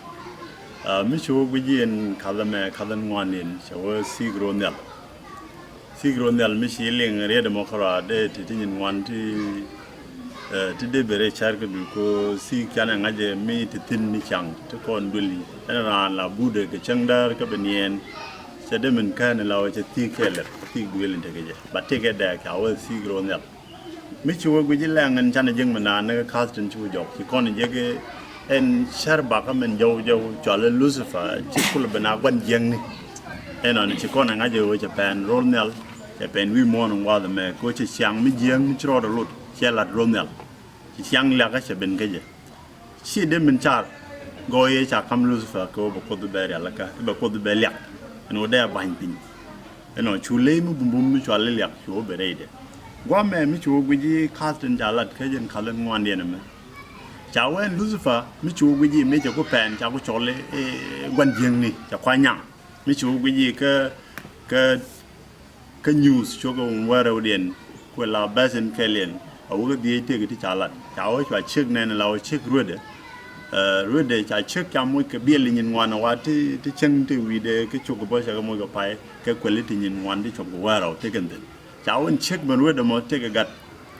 Ɛ, mi ci wä guic in ka̱th ɛmɛ, ka̱th in ŋuandiɛn cɛ wä thi̱i̱k ro̱o̱ nhial. Thi̱i̱k ro̱o̱ nhial mi ci liŋ riet ɛmɔ kärɔa dee ti ti nyin ŋuan ti, Ti dee ben rɛy cär kä duc ko thi̱i̱k canɛ ŋa̱cɛ mi ti thi̱n ni ca̱ŋ ti kɔn duëli. Ɛn raan la budɛ kɛ cäŋ däär kä bi niɛɛn. Cɛ dee min kään la wä cɛ thi̱i̱k kɛɛlɛ thi̱i̱k duëli tekɛ jɛ ba tëkɛ dɛɛk ca wä thi̱i̱k ro̱o̱ nhial. Mi ci wä guic ilɛŋ ɛn canɛ jiäk mi naan ni kä ka̱th tin ci wä jɔk ci kɔn jiäk. Ɛn cär bakä min jɔw jɔw cual in Lucifer ci kulɛ ben a gua̱n jiäkni. Ɛn ɔn ci kɔn ɛ ŋa̱cɛ wä cɛ pɛn ro̱o̱ nhial. Cɛ pɛn wi̱i̱ muɔ̱ɔ̱n in gua̱th ɛmɛ ko cɛ ciaŋ mi jiäk mi ci rɔɔdɛ lot cɛ lat ro̱o̱ nhial. Ci ciaŋ liakä cɛ ben kä jɛ. Ci dee min car gɔɔyɛ ca ka̱m Lucifer kɛ wä bɛ Kuoth bɛ rialikä bɛ Kuoth bɛ liak. Ɛn wä dee a ba̱ny piny. Ɛn ɔ cu ley mi bumbum mi cual i̱ liak cu wä bɛ rɛydɛ. Guamɛ mi cu wä guic i̱ ka̱th tin ca lat kä jɛn ka̱th in ŋuandiɛn ɛmɛ. Ca wä ɛn Lucifer mi cu wä guic i̱ mëë cɛ ku pɛn ca ku cɔl i̱ gua̱n jiäkni ca kua nyaŋ. Mi cu wä guic i̱ kä kä kä nyuuth cuɔkɛ wun wä rɛwdiɛn kuɛ la bɛ̈th in kɛliɛn a wä kä dhiec tëëk ti ca lat ca wä cua ciek nɛn la wä ciek ruetdɛ. Ruetdɛ ca ciek ca moc kɛ biɛl in nyin ŋuan a wa ti ti cäŋ ti wi̱i̱dɛ kä cuk kɛ bä cɛ kɛ moc kɛ pay kɛ kuɛli ti nyin ŋuan ti cuɔk kɛ wä rɛw ti kɛn thi̱n. Ca wä in ciek ben ruetdɛ mɔ tëëkɛ gat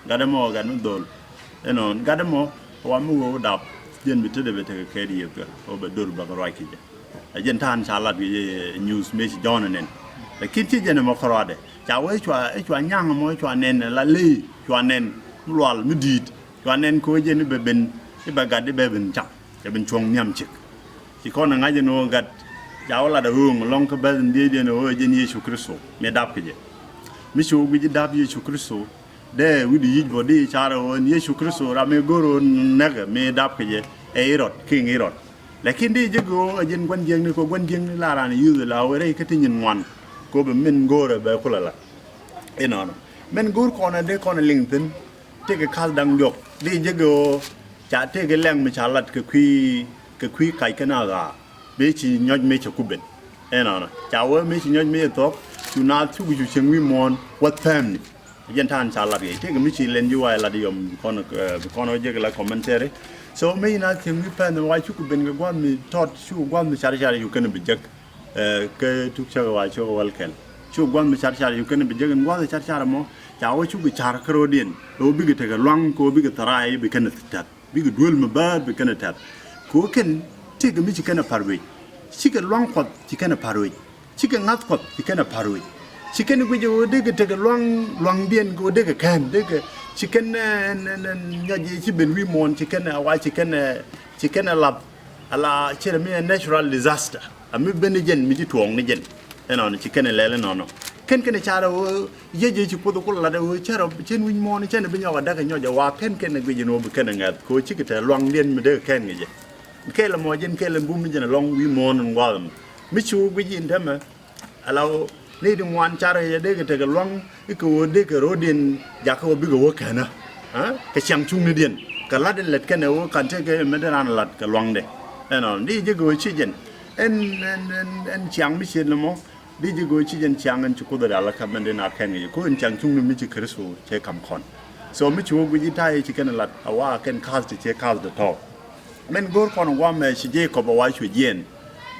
gat ɛmɔ gat mi dhol. Ɛnɔ gat ɛmɔ wa mi wä wä dap jɛn bi tetdɛ bɛ tekɛ kɛɛt yiëth kɛ wä bɛ dor bɛ kɛ ruac kɛ jɛ. Ɛ jɛn ta̱a̱n ca lat wi̱i̱ nyuuth mëë ci jɔ̱ɔ̱n ɛ nɛn. Lakin ci jɛn ɛmɔ kärɔadɛ ca wee cua ɛ cua nyaŋ ɛmɔ cua nɛn ɛ la ley cua nɛn mi lual mi di̱i̱t cua nɛn kɛ wee jɛn i̱ bɛ ben i̱ bɛ gat i̱ bɛ ben cam. Cɛ ben cuɔ̱ŋ nhiam cik. Ci kɔn ɛ ŋa̱c ɛn ɣöö gat ca wä lat ɛ ɣööŋ ɛlɔ̱ŋ kä bɛth in dhiecdiɛn ɛ ɣöö ɛ jɛn Yecu Kritho mi dap kɛ jɛ. Mi ci wä guic i̱ dap Yecu Kritho dee wi̱cdu yic bä di car ɣöö ɛn Yecu Kritho ram mi go̱r ɣöö näkɛ mi dap kɛ jɛ ɛ Irɔd kiŋ Irɔd. Lakin di jek ɣöö ɛ jɛn gua̱n jiäkni kɛ gua̱n jiäkni la raan yuth la wee rɛy kä ti nyin ŋuan. Kɛ ɣöö bɛ min go̱o̱rɛ bɛ kulɛ la inɔnɔ min go̱o̱r kɔn ɛ dee kɔn ɛ liŋ thi̱n. Tëëkɛ ka̱th da̱ŋ diɔ̱k di jek ɣöö ca tëëkɛ lɛŋ mi ca lat kɛ kui̱ kɛ kui̱ kac kɛn a ɣaar. Mëë ci nyɔc mëë cɛ ku ben inɔnɔ ca wee mëë ci nyɔc mëë cɛ thuɔ̱k cu naath cuk cu cieŋ wi̱i̱ muɔ̱ɔ̱n wä thɛmni. Jɛn ta̱a̱n ca lat kɛ tëëkɛ mi ci lɛn ji̱ wa̱a̱ lat yɔm bi kɔn bi kɔn wä jek la commentary. So mëë ci naath cieŋ wi̱i̱ pɛn wa cuk ben kɛ gua̱a̱th mi tɔt cuk gua̱a̱th mi car car cu kɛn bi jek. Kä tuk cäk wa cuk wäl kɛl cuk gua̱a̱th mi car car cu kɛn bi jek in gua̱a̱th car car mɔ ca wä cuk car kä ro̱diɛn. Ɛ wä bikɛ tekɛ luaŋ kɛ wä bikɛ thäraay bi kɛn tɛth. Bikɛ duel mi bäär bi kɛn tɛth. Kɛ wä kɛn tëëkɛ mi ci kɛn a pa̱r wec. Cikɛ luaŋ Kuɔth ci kɛn a pa̱r wec. Cikɛ ŋa̱th Kuɔth ci kɛn a pa̱r wec. Ci kɛn guic ɛ wä dee kɛ tekɛ luaŋ luaŋdiɛn kɛ wä dee kɛ kɛn dee kɛ ci kɛn nyɔc ci ben wi̱i̱ muɔ̱ɔ̱n ci kɛn a wa ci kɛn ci kɛn a lath. Ala cɛ rɛ mi ɛ natural disaster a mi ben ni jɛn mi ci tuɔɔk ni jɛn. Ɛnɔnɔ ci kɛn lɛl ɛnɔnɔ kɛn kɛn carɛ wä yec yec ci Kuoth ku lat ɛ wä cɛ rɔ cɛn wi̱c muɔ̱ɔ̱n cɛn bi nyɔk a däk ɛ nyɔc ɛ wa kɛn kɛn guic ɛn wä bi kɛn ɛ ŋa̱th kɛ wä cikɛ te luaŋdiɛn mi dee kɛ kɛn kɛ jɛ. Kɛl ɛmɔ jɛn kɛl ɛn bum mi jɛn ɛlɔŋ wi̱i̱ muɔ̱ɔ̱n ɛn gua̱a̱th ɛmɔ mi ci wä guic in tämɛ. Ala wä ni di ŋuan car yɛ dee kɛ tekɛ luaŋ i̱ kɛ wä dee kɛ ro̱diɛn jakä wä bikɛ wä kɛnä. Kɛ ciaŋ cuŋnidiɛn kɛ lat in lät kɛnɛ wä ka̱n tekɛ mɛn te raan lat kɛ luaŋdɛ. Ɛnɔ di jek wä ci jɛn ɛn ɛn ɛn ciaŋ mi ciet ni mɔ. Di jek wä ci jɛn ciaŋ ɛn ci Kuoth ɛ dal kä mɛn te na kɛn kɛ jɛ ko ɛn ciaŋ cuŋni mi ci Kritho cɛ kam kɔn. So mi ci wä guic i̱ ta̱a̱ yɛ ci kɛn lat a wa kɛn ka̱th ti cɛ ka̱th ti tɔ̱. Min go̱o̱r kɔn guamɛ ci Jekɔb a wa cu jiɛn.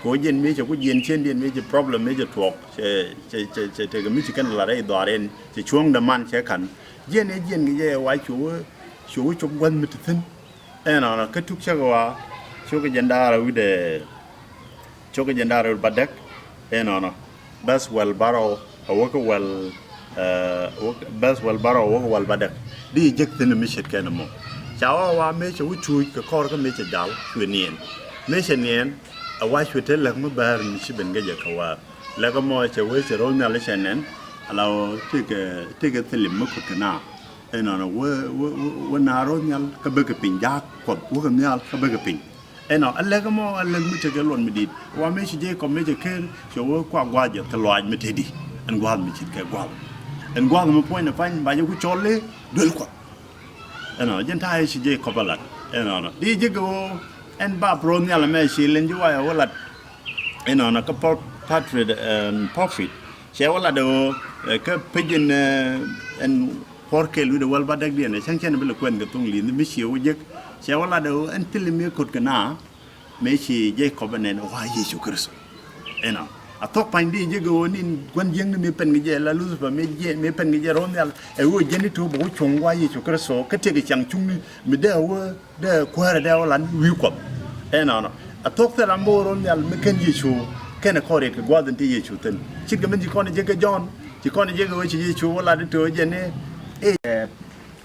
Kɛ wä jiɛn mëë cɛ ku jiɛn ciëndiɛn mëë cɛ problem mëë cɛ tuɔɔk cɛ cɛ cɛ cɛ tekɛ mi ci kɛn lat rɛy dhɔaar ɛn cɛ cuɔ̱ŋdɛ man cɛ ka̱n. Jiɛn ɛ jiɛn kɛ jɛ wa cu wä cu wä cop gua̱th mi ti thi̱n. Ɛnɔnɔ kä tuk cäk wa cukɛ jɛn da̱a̱r a wi̱dɛ cukɛ jɛn da̱a̱r a wi̱dɛ ba däk. Ɛnɔnɔ bäth wäl bärɔw a wäkä wäl. Bäth wäl bärɔw a wäkä wäl ba däk. Di jek thi̱n mi ce̱t kɛn ɛmɔ ca wa wa mëë cɛ wä cuuc kɛ kɔr kä mëë cɛ jal cuɛ niɛn. Mëë cɛ niɛn a wa cuɛ te läk mi bäär mi ci ben kä jɛ kä wäär. Läk ɛmɔ cɛ wee cɛ ro̱l nhial cɛ nɛn. Ala wä tëëkɛ tëëkɛ thilim mi kut kɛ na. Ɛnɔnɔ wä wä wä naar wä nhial kä bäkɛ piny jaak Kuɔth wäkɛ nhial kä bäkɛ piny. Ɛnɔ a lɛk ɛmɔ a lɛk mi tekɛ luɔt mi di̱i̱t wa mëë ci Jekɔb mëë cɛ ker cɛ wä kua gua̱a̱th jɛ thil luaac mi teti. Ɛn gua̱a̱th mi cit kɛ gua̱a̱th ɛn gua̱a̱th mi puɔ̱ny ni pa̱ny ba jɛ ku cɔl lee duel Kuɔth. Ɛnɔ jɛn ta̱a̱ ci Jekɔb a lat ɛnɔnɔ di jek ɣöö ɛn bap ro̱o̱ nhial ɛmɛ ci lɛn ji̱ wayɛ wä lat. Ɛnɔnɔ kä Patriot ɛn Prophet cɛ wä lat ɣöö kä pecin ɛn Puɔ̱r kɛl wi̱cdɛ wäl ba däkdiɛn ɛ cäŋ cɛn bi lɛ kuɛn kɛ thoŋ li̱th mi ciɛ wä jek. Cɛ wä lat ɛ ɣöö ɛn thil mi ko̱t kɛ na mëë ci Jekɔb ɛ nɛn ɛ wa Yecu Kritho. Ɛnɔ A thok pa̱ny di jek ɣöö ni̱n gua̱n jiäkni mi pen kɛ jɛ la Lucifer mi jɛ, mi pen kɛ jɛ ro̱o̱n nhial. Ɛ ɣöö jɛn i̱ to̱ bɛ wä cuɔ̱ŋ gua̱a̱c Yecu Kritho kä tëëkɛ ciaŋ cuŋni mi dee a wä dee kuäärä dee wä lan wi̱i̱ Kuɔth. Ɛnɔnɔ. A thok thil ram bä wä ro̱o̱n nhial mi ken Yecu kɛnɛ kɔn riɛt kɛ gua̱a̱th in ti Yecu thi̱n. Ce̱tkɛ min ci kɔn jek kɛ Jɔ̱ɔ̱n, ci kɔn jek ɣöö ci Yecu wä lat i̱ to̱ jɛn i̱.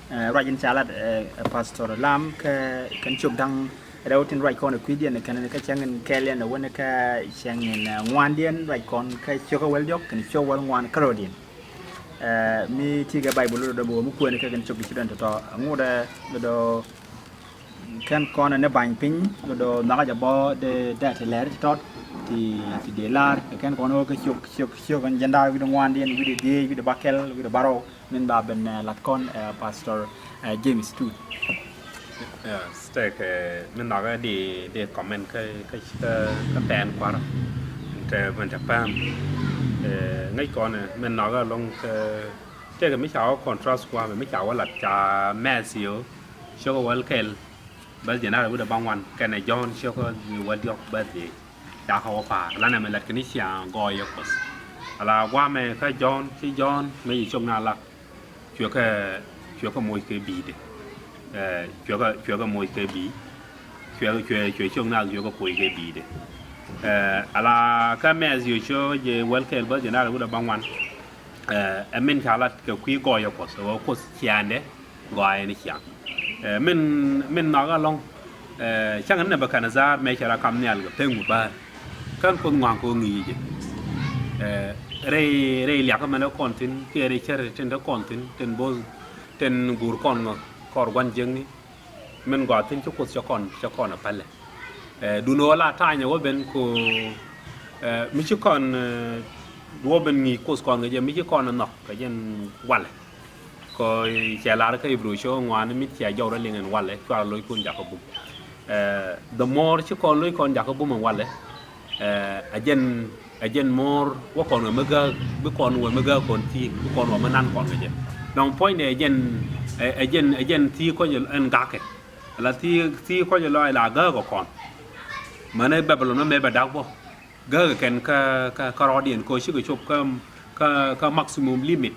Ɛ, ruac in ca lat, ɛ, Pastor Lam kä kɛn cop da̱ŋ rɛw tin ruac kɔn ɛ kui̱diɛn kɛn kä cäŋ in kɛɛliɛn ɛ wän kä cäŋ in, ɛ, ŋuandiɛn ruac kɔn kä ciök ɛ wäl diɔ̱k kɛn ciök wäl ŋuan kärɔ̱diɛn. Ɛ, mi ti kɛ Baibol lotdɔ bä wä mi kuɛn kä kɛn cop di ci dɔn tɔ̱tɔ̱. Ŋut ɛ lotdɔ kɛn kɔn ɛ ni ba̱ny piny lotdɔ nhɔakä jɛ bä dee dee ti lɛr ti tɔt ti, ti dee lar kɛ kɛn kɔn ɛ wä kä ciök, ciök, ciök in jɛn da̱a̱ wi̱cdɛ ŋuandiɛn, wi̱cdɛ dhieec, wi̱cdɛ bäkɛl, wi̱cdɛ bärɔw. Min ba ben, ɛ, lat kɔn, ɛ, Pastor, ɛ, James Tut. Ɛ, stek, ɛ, min nhɔakä di, di comment kä, kä, kä, kä tɛn kua̱r. Min te, min te päm. Ɛ, ŋäc kɔn, ɛ, min nhɔakä ɛlɔ̱ŋ kä, tëëkɛ mi ca wä contrast kua̱r, mi ca wä lat ca Matthew, ciök wäl kɛl, bäth jiɛn da̱ŋ rɛw wi̱cdɛ bäŋuan, kɛnɛ Jɔ̱ɔ̱n ciök wäl diɔ̱k bäth dhieec. Ca kɛ wä pa̱a̱r, la nɛmɛ lat kɛ ni ciaŋ gɔɔyɛ Kuɔth. Ala guamɛ kä Jɔ̱ɔ̱n, ci Jɔ̱ɔ̱n, mi ci ciök na la. Cuɛ kɛ, cuɛ kɛ moc kɛ bi̱i̱dɛ. Ɛ, cuɛ kɛ, cuɛ kɛ moc kɛ bi̱i̱. Cuɛ, cuɛ, cuɛ ciök na cuɛ kɛ poc kɛ bi̱i̱dɛ. Ɛ, ala kä Matthew ciök jɛ wäl kɛl bäth jiɛn da̱ŋ rɛw wi̱cdɛ bäŋuan. Ɛ, ɛ min ca lat kɛ kui̱ gɔɔyɛ Kuɔth, ɛ wä Kuoth ciaaŋdɛ. Gɔaa ɛn ciaŋ. Ɛ, min, min nhɔakä ɛlɔ̱ŋ. Ɛ, cäŋ ni Nebukadnezar mëë cɛ rɔ kam nhial kɛ pek mi bäär. Kän Kuoth ŋɔaŋ kɛ ɣöö ŋi̱i̱c jɛ. Ɛ, rɛy, rɛy liak mɛn te kɔn thi̱n, kiɛ rɛy cär tin te kɔn thi̱n, tin bo̱o̱th, tin guur kɔn ŋɔ, kɔr gua̱n jiäkni. Min gɔaa thi̱n ci Kuoth cɛ kɔn, cɛ kɔn ɛ pälɛ. Ɛ, duundɛ ɣöö la ta̱a̱ny ɛ wä ben kɛ ɣöö, ɛ, mi ci kɔn, ɛ, wä ben ŋi̱i̱c Kuoth kɔn kɛ jɛ, mi ci kɔn ɛ nhɔk kɛ jɛn walɛ. Kɔ cɛ lar kä Ibru ciök ŋuan mi cia jɔw rɔ liŋ ɛn walɛ, cuarɛ lo̱ckun jakä bum. Ɛ, the more ci kɔn lo̱ckɔn jakä bum ɛn walɛ, ɛ, ɛ jɛn, ɛ jɛn more wä kɔn wä mi gääk, bi kɔn wä mi gääk kɔn thi̱i̱k, bi kɔn wä mi nan kɔn kɛ jɛ. Dɔ̱ŋ puɔ̱nydɛ ɛ jɛn, ɛ, ɛ jɛn, ɛ jɛn thi̱i̱k kɔc ɛn ga̱kɛ. Ala thi̱i̱k, thi̱i̱k kɔc ɛlɔ ala gääk ɛ kɔn. Mänɛ Babilon mɛ bɛ dak bä. Gääk ɛ kɛn kä, kä, kä rɔɔdiɛn kɛ ɣöö cikɛ cop kä, kä, kä maximum limit.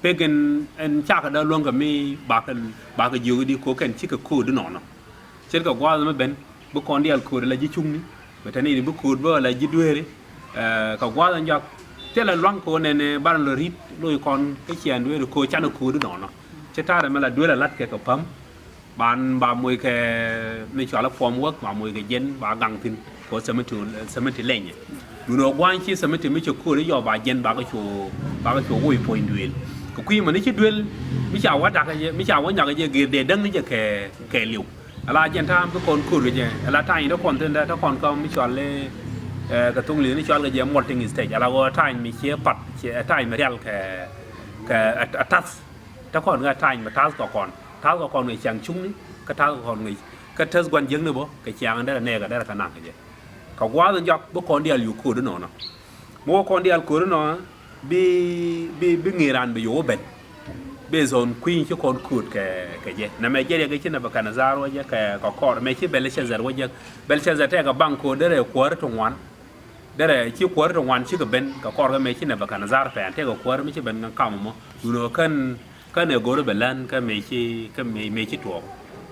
Pek ɛn, ɛn cakɛ dee luäŋ kɛ mi bakɛ, bakɛ jiök di kɛ ɣöö kɛn cikɛ kööt inɔnɔ. Ce̱tkɛ gua̱a̱th mi ben, bi kɔn diaal kööt ala ji̱ cuŋni. Bɛ te ni bi kööt bä ala ji̱ dueeri. Ɛ, kɛ gua̱a̱th ɛn jɔak. Thilɛ luaŋ kɛ ɣöö nɛnɛ banɛ lɔ ri̱t lo̱ckɔn kä ciaaŋ dueeri kɛ ɣöö canɛ kööt inɔnɔ. Ci ta̱a̱dɛ mi la duel a la̱t kɛ kɛ päm. Ban ba moc kɛ mi cɔal i̱ form work, ba moc kɛ jiɛn, ba gaŋ thi̱n kɛ ɣöö seventy, seventy leny. Duundɛ ɣöö gua̱a̱ny ci seventy mi cɛ kööt i̱ yɔw ba jiɛn, ba kɛ cu, ba kɛ cu woc puɔ̱ny duëël. Kɛ kui̱ mäni ci duël mi ca wä dakä jɛ, mi ca wä nyakä jɛ gër dee däŋ ni jɛ kɛ, kɛ li̱w. Ala jiɛn ta̱a̱ mi bi kɔn kööt kɛ jɛ, ala ta̱a̱ny te kɔn thi̱n dee te kɔn kä mi cɔal i̱, ɛ, kɛ thoŋ li̱th ni cɔal kɛ jɛ molting stage. Ala ɣöö ta̱a̱ny mi ciɛ pat, ciɛ ta̱a̱ny mi rial kɛ, kɛ, ɛ, ɛ ta̱th. Te kɔn ŋäc ta̱a̱ny mi ta̱th kɛ kɔn. Ta̱th kɛ kɔn ŋäc ciaŋ cuŋni, kä ta̱th kɛ kɔn ŋäc, kä täth gua̱n jiäkni bä, kɛ ciaŋ derɛ nɛɛkɛ derɛ kɛ naŋ kɛ jɛ. Kɛ gua̱a̱th in jɔak bi kɔn diaal yuk kööt inɔnɔ. Mi wä kɔn diaal kööt inɔnɔ, bi, bi, bi ŋi̱i̱c raan bi yuk wä ben. Based on kui̱ny ci kɔn kööt kɛ, kɛ jɛ. Nɛmɛ jɛ riɛk ci Nebukadnezar wä jɛ kɛ, kɛ kɔr. Mëë ci Belshazzar wä jɛ. Belshazzar tɛkɛ baŋ kööt derɛ kuäär ti ŋuan. Derɛ ci kuäär ti ŋuan cikɛ ben kɛ kɔr kä mëë ci Nebukadnezar pɛn tëëkɛ kuäär mi ci ben kɛ kam mɔ. Duundɛ ɣöö kän, kän ɛ go̱r bɛ län kä mëë ci, kä mëë, mëë ci tuɔɔk.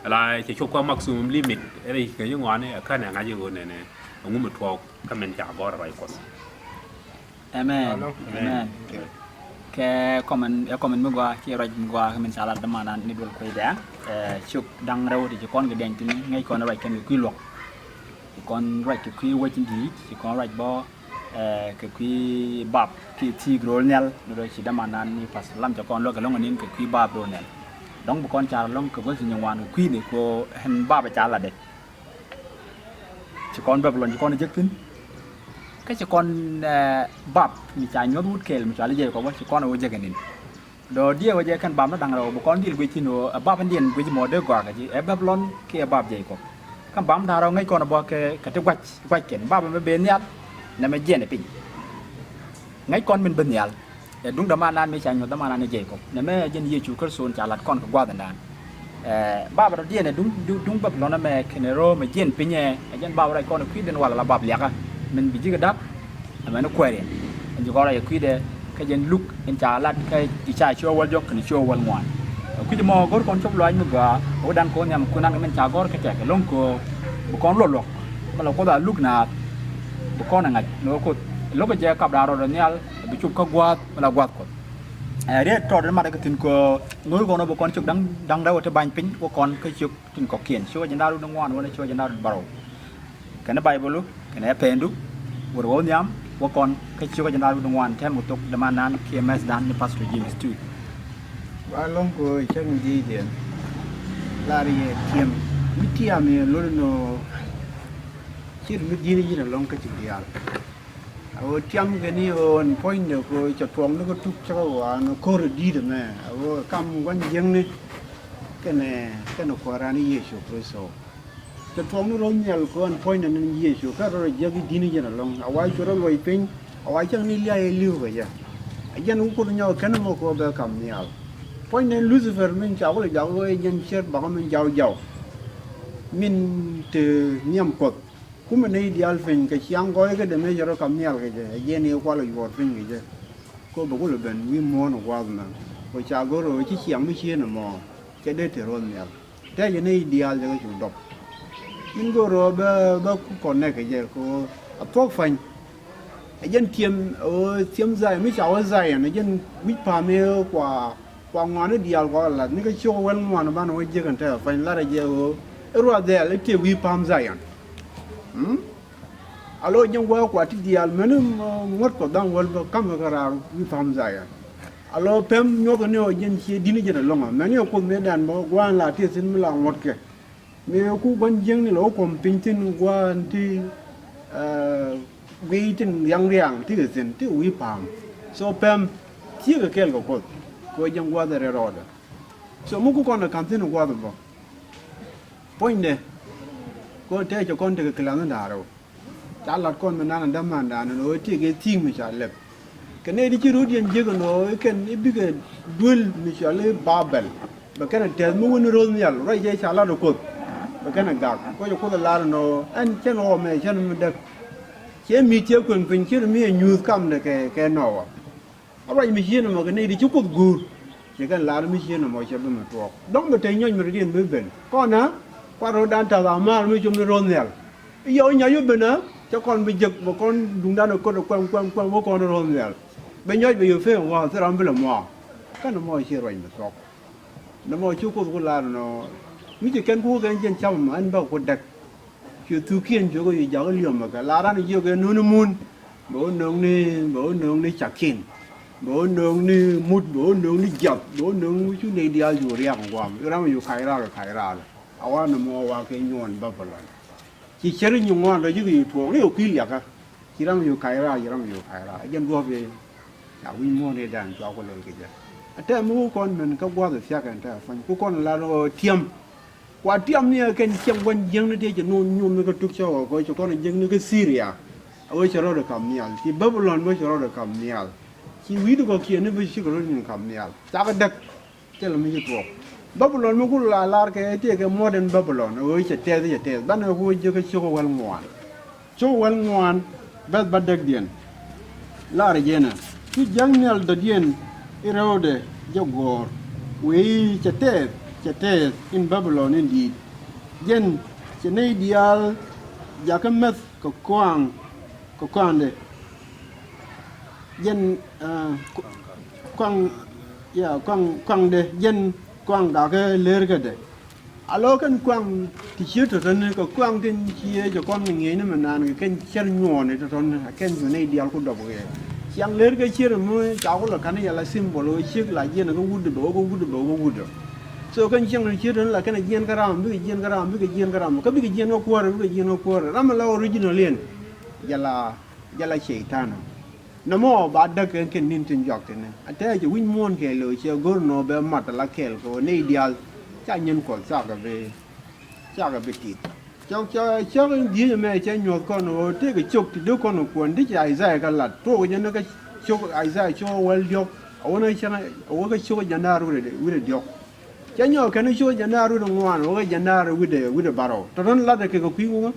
Ala cɛ cop kä maximum limit rɛy kɛ ci ŋuani ɛ kän ɛ ŋa̱c ɣöö nɛnɛ ɛŋu mi tuɔɔk kä min ca gɔ̱r ruac Kuɔth. Amen. Amen. Kɛ comment, ɛ comment mi gɔaa kiɛ ruac mi gɔaa kä min ca lat dämanan ni duel kuecdɛ. Ɛ, ciök da̱ŋ rɛw ti ci kɔn kɛ diɛny thi̱n ŋäc kɔn ruac kɛn kɛ kui̱ luɔ̱k. Ci kɔn ruac kɛ kui̱ wec in di̱i̱t, ci kɔn ruac bä, ɛ, kɛ kui̱ bap kiɛ thi̱i̱k ro̱o̱l nhial, ni rɔ ci dämanan ni Pastor Lam cɛ kɔn luäk kɛ lɔ̱ŋ ni kɛ kui̱ bap ro̱o̱l nhial. Dɔ̱ŋ bi kɔn car lɔ̱ŋ kɛ guäth ci nyin ŋuan kɛ kui̱ni kɛ ɣöö ɛn bap ɛ ca latdɛ. Ci kɔn Babilɔn ci kɔn jek thi̱n. Kä ci kɔn, ɛ, bap mi ca nyuɔ̱th wut kɛɛl mi cɔal i̱ Jɛɛkɔb bä ci kɔn ɛ wä jek ɛn in. Dɔ̱diɛ wä jɛ kɛn bap ni da̱ŋ rɛw bi kɔn dhil guic thi̱n ɣöö ɛ bap in diɛn guic mɔ dee gɔaa kɛ ji̱ ɛ Babilɔn kiɛ bap Jɛɛkɔb. Kɛn bap ni da̱ŋ rɛw ŋäc kɔn ɛ bä kɛ, kɛ ti gua̱c, gua̱c kɛn bap ɛmɛ ben nhial. Nɛmɛ jiɛn ɛ piny. Ŋäc kɔn min ben nhial. Ɛ duŋ dämanan mi ca nyuɔ̱th dämanan ni Jɛɛkɔb. Nɛmɛ jɛn Yecu Kritho ca lat kɔn kɛ gua̱a̱th ɛndan. Ɛ, bap rɔ diɛn ɛ duŋ, duŋ, duŋ Babilɔn ɛmɛ kɛnɛ ro̱o̱ mɛ jiɛn piny ɛ, ɛ jɛn bap rɔ rac kɔn ɛ kui̱ den wal ala bap liakä. Min bi ji̱ kɛ da̱k. Amäni Kuɛriɛn, ɛn ji̱ kɔn rɛy kui̱dɛ, kä jɛn Luk in ca lat kä Ithaya ciöt wäl diɔ̱k kɛnɛ ciöt wäl ŋuan. Kui̱c ɛmɔ go̱r kɔn cop lɔaac mi gɔaa, ɣöö dan kɔn nhiam kui̱ naŋ min ca gɔ̱r kä tɛk ɛlɔ̱ŋ kɛ ɣöö bi kɔn luɔk luɔk, mi la Kuoth a luk naath, bi kɔn ɛ ŋa̱c ni ɣöö Kuoth lo̱k jɛ kap da̱ŋ rɛw nhial, bi cop kä gua̱a̱th mi la gua̱a̱th Kuɔth. Ɛ riet tɔt in mat kä thi̱n kɛ ɣöö ŋo̱o̱r kɔn ɣöö bi kɔn ciök da̱ŋ, da̱ŋ rɛw ti ba̱ny piny wä kɔn kä ciök tin kɔ̱kiɛn, ciökä jiɛn da̱ŋ rɛw wi̱cdɛ ŋuan wä ni ciökä jiɛn da̱ŋ rɛw wi̱cdɛ bäräw. Kɛnɛ Bayböl kɛnɛ pɛndu, wër wä nhiam wä kɔn kä ciökä jiɛn da̱ŋ rɛw wi̱cdɛ ŋuan, tɛm kɛ thok dämandan kiɛ mɛthdan ni Pastor James Tuic. Wa lɔ̱ŋ kɛ ɣöö cäŋ jiɛcdiɛn lar yɛ tiɛm mi tiam yɛ lot inɔ. Cir mi di̱t ji̱n ɛlɔ̱ŋ kä cik diaal. A ɣöö tiam kɛ ni ɣöö ɛn puɔ̱nydɛ kɛ ɣöö cɛ tuɔɔkni kä tuk cä kɛ ɣɔaa ni ko̱r ɛ di̱i̱t ɛmɛ, a ɣöö kam gua̱n jiäkni kɛnɛ, kɛnɛ Kuääran ni Yecu Kritho. Cɛ tuɔɔkni ro̱l nhial kɛ ɣöö ɛn puɔ̱nydɛ ni Yecu kä rɔ jiäk i̱ di̱t jiɛn ɛlɔ̱ŋ. A wa cuɛ rɔ luɔc piny, a wa cäŋ ni lia̱a̱ ɛ li̱w kɛ jɛ. A jɛn wä Kuoth nyɔk kɛn ɛmɔ kɛ ɣöö bɛ kam nhial. Puɔ̱nydɛ ni Lucifer min ca kulɛ jak lo̱c ɛ jɛn cier bakä min jaw jaw, min te nhiam Kuɔth. Kumɛ nɛy diaal piny kɛ ciaŋ gɔɔykädɛ mëë cɛ rɔ kam nhial kɛ jɛ, ɛ jɛn i̱ kualɛ yuɔr piny kɛ jɛ. Kɛ ɣöö bɛ kulɛ ben wi̱i̱ muɔ̱ɔ̱n ɛ gua̱a̱th mɛ. Kɛ ɣöö ca go̱r ɣöö ci ciaŋ mi cieen ɛmɔ cɛ dee te ro̱l nhial. Tɛcɛ nɛy diaal cɛ kɛ cu dɔp. Min go̱r ɣöö bä, bä ku kɔn nɛk kɛ jɛ kɛ ɣöö a thuɔ̱k pa̱ny. Ɛ jɛn tiɛm, ɣöö tiɛm Dhayɔn, mi ca wä Dhayɔn, ɛ jɛn wi̱c pa̱a̱m ëë kua, kua ŋɔaani diaal kua la̱th ni kä ciökä wäl ŋuan banɛ wä jiäk ɛn te pa̱ny, la̱rä jɛ ɣöö i̱ ruath dhɛl i̱ tëë wi̱i̱ pa̱a̱m Dhayɔn. Mm? A lo̱ jɛn gua̱a̱k kua ti diaal mäni, ŋuɔ̱t kɔ dhaŋ wäl bä ka̱mɛ kɛ raar wi̱i̱ pa̱a̱m Dhayɔn. A lo̱ pɛm nyuɔ̱th ni ɣöö jɛn ciɛ di̱t ni jɛn ɛlɔ̱ŋ ɛ. Mäni ɛ Kuoth mëëdan bä gua̱a̱n la tëë thi̱n mi la ŋuɔ̱tkɛ. Mëë ku gua̱n jiäkni la wä kuɔm piny thi̱n gua̱a̱n ti, eh, guiy tin riaŋ riaŋ ti kɛ thi̱n ti wi̱i̱ pa̱a̱m. So pɛm tiekɛ kɛɛl kɛ Kuoth kɛ ɣöö jɛn gua̱a̱th ɛ rɛl rɔɔdɛ. So mi ku kɔn ɛ ka̱m thi̱n gua̱a̱th ɛ bä. Puɔ̱nydɛ kɔn tëë cɛ kɔn tekɛ kilath ni da̱ŋ rɛw. Ca lat kɔn mi nan dämandan ɛn ɣöö tëëkɛ thi̱i̱ŋ mi ca lɛp. Kɛ nɛy ti ci ro̱diɛn jiäk ɛn ɣöö i̱ kɛn i̱ bikɛ duel mi cɔal i̱ Babɛl. Bɛ kɛn ɛ tɛth mi wä ni ro̱l nhial ruac jɛ ca lat ɛ Kuoth. Bɛ kɛn ɛ gak. Kuɔc ɛ Kuoth ɛ lar ɛn ɣöö ɛn cɛn ɣɔw ɛmɛ cɛn mi däk. Ciɛ mi̱th ciɛ kueŋ piny ci ri mi ɛ nyuuth kamdɛ kɛ, kɛ Nowa. A ruac mi cieen ɛmɔ kɛ nɛy ti ci Kuoth guur. Ci kɛn lar mi cieen ɛmɔ cɛ bi mi tuɔɔk. Dɔ̱ŋ bɛ te nyɔc mi rɔ̱diɛn bi ben. Kɔn ɛ kuat ro̱dan ta̱th ama̱a̱r mi com ni ro̱l nhial. I̱ yɛ wä nyɔc wä ben ɛ cɛ kɔn bi jek bɛ kɔn duŋdan ɛ ko̱t ɛ kuɛm kuɛm kuɛm wä kɔn ro̱l nhial. Bɛ nyɔc bɛ yɛ pek ɛ wa̱a̱ thil ram bi lɛ mua̱a̱. Kɛn ɛmɔ ci ruac mi thuɔ̱k. Nɛmɔ ci Kuoth ku lar ɛnɔ mi ci kɛn ku wä kɛn jiɛn cam ɛmɔ ɛn bä ku däk. Cuɛ thukiɛn cuɛ kɛ cu jakä liɔmɛ kɛ la ran jiök ɛ nuni mun. Bɛ wä nööŋni, bɛ wä nööŋni cakin. Bɛ wä nööŋni mut, bɛ wä nööŋni jiath, bɛ wä nööŋni cu nɛy diaal cu riak ŋuam. Ram cu kac raar, kac raar. A wa nɔmɔ wa kɛ nyuɔn Babilɔn. Ci cär i̱ nyin ŋuan rɔ ji̱ kɛ ci tuɔɔk ni kɛ kui̱ liakä. Ci ram cu kac raar, ci ram cu kac raar. Jɛn duɔ̱ɔ̱p yɛ ca wi̱c muɔ̱ɔ̱n i̱ dan cua ku lɛl kɛ jɛ. A tɛm mi wä kɔn mɛn kä gua̱th ɛ thia̱k ɛn tɛm puɔ̱ny ku kɔn la rɔ tiɛm. Kua tiam ni ɛ kɛn ciɛŋ gua̱n jiäkni tëë cɛ nuɔ̱ɔ̱n nyuɔ̱n ni kä tuk cä ɣɔɔ kɛ cɛ kɔn jiäkni kä Thiria. A wee cɛ rɔɔdɛ ka̱m nhial ci Babilɔn bä cɛ rɔɔdɛ ka̱m nhial. Ci wi̱i̱du kɔ̱kiɛn ni bä cikɛ rɔɔdɛ ka̱m nhial cakɛ däk. Thilɛ mi ci tuɔɔk. Babilɔn mi ku la lar kɛ tëë kɛ modern Babilɔn a wee cɛ tɛth cɛ tɛth banɛ ku jiäkä ciökä wäl ŋuan. Cuk wäl ŋuan bɛth bädäkdiɛn. Lar jɛn ɛ cu jiäk nhial dɔ̱diɛn i̱ rɛwdɛ jɛ guɔ̱ɔ̱r. Wëë i̱ cɛ tɛth, cɛ tɛth in Babilɔn in di̱i̱t. Jɛn cɛ nɛy diaal jakä mäth kɛ kɔaŋ, kɛ kɔaŋdɛ. Jɛn, ah, kɔaŋ, ya, kɔaŋ, kɔaŋdɛ jɛn kɔaŋ gakä leerkädɛ. A lo̱ kɛn kuaŋ ti ciet tɔ̱tɔ̱ni kɛ kuaŋ tin ciee cɛ kɔn mi ŋi̱eecni mi naan kɛ kɛn cär nyuɔɔni tɔ̱tɔ̱ni a kɛn cu nɛy diaal ku dɔp kɛ. Ciaŋ leer kɛ ciet mi ca ku lɔ ka̱n yɛ la symbol ɣöö ciek la jiɛn kä wut dee bɛ wä kä wut dee bɛ wä kä wut dee. So kɛn ciaŋ leer ciet tɔ̱tɔ̱ni la kɛn a jiɛn kä ram bikɛ jiɛn kä ram bikɛ jiɛn kä ram kä bikɛ jiɛn kä kuäärä bikɛ jiɛn kä kuäärä ram mi la original in. Jɛ la, jɛ la cɛy-tan ɔ. Nɔmɔ ba däk kɛ kɛn ni̱n tin jɔak tini a tɛɛcɛ wi̱c muɔ̱ɔ̱n kɛɛl ɣöö cɛ go̱r nɔ bɛ mat ala kɛɛl kɛ ɣöö nɛy diaal ca nyin Kuɔth cakɛ bi, cakɛ bi tit. Cɔk cɔk cɔk in dhieec ɛmɛ cɛ nyuɔ̱th kɔn ɣöö tëëkɛ cök ti dee kɔn ɛ kuɔ̱n ti cɛ Isaiah kä lat tuɔɔk jɛ ni kä cök Isaiah cök wäl diɔ̱k a wä ni cäŋ a wä kä cök jɛn daar wi̱cdɛ, wi̱cdɛ diɔ̱k. Cɛ nyɔk kɛn cök jɛn daar wi̱cdɛ ŋuan a wä kä jɛn daar wi̱cdɛ, wi̱cdɛ bärɔw tɔ̱tɔ̱n latdɛ kɛ kɛ kui̱ wä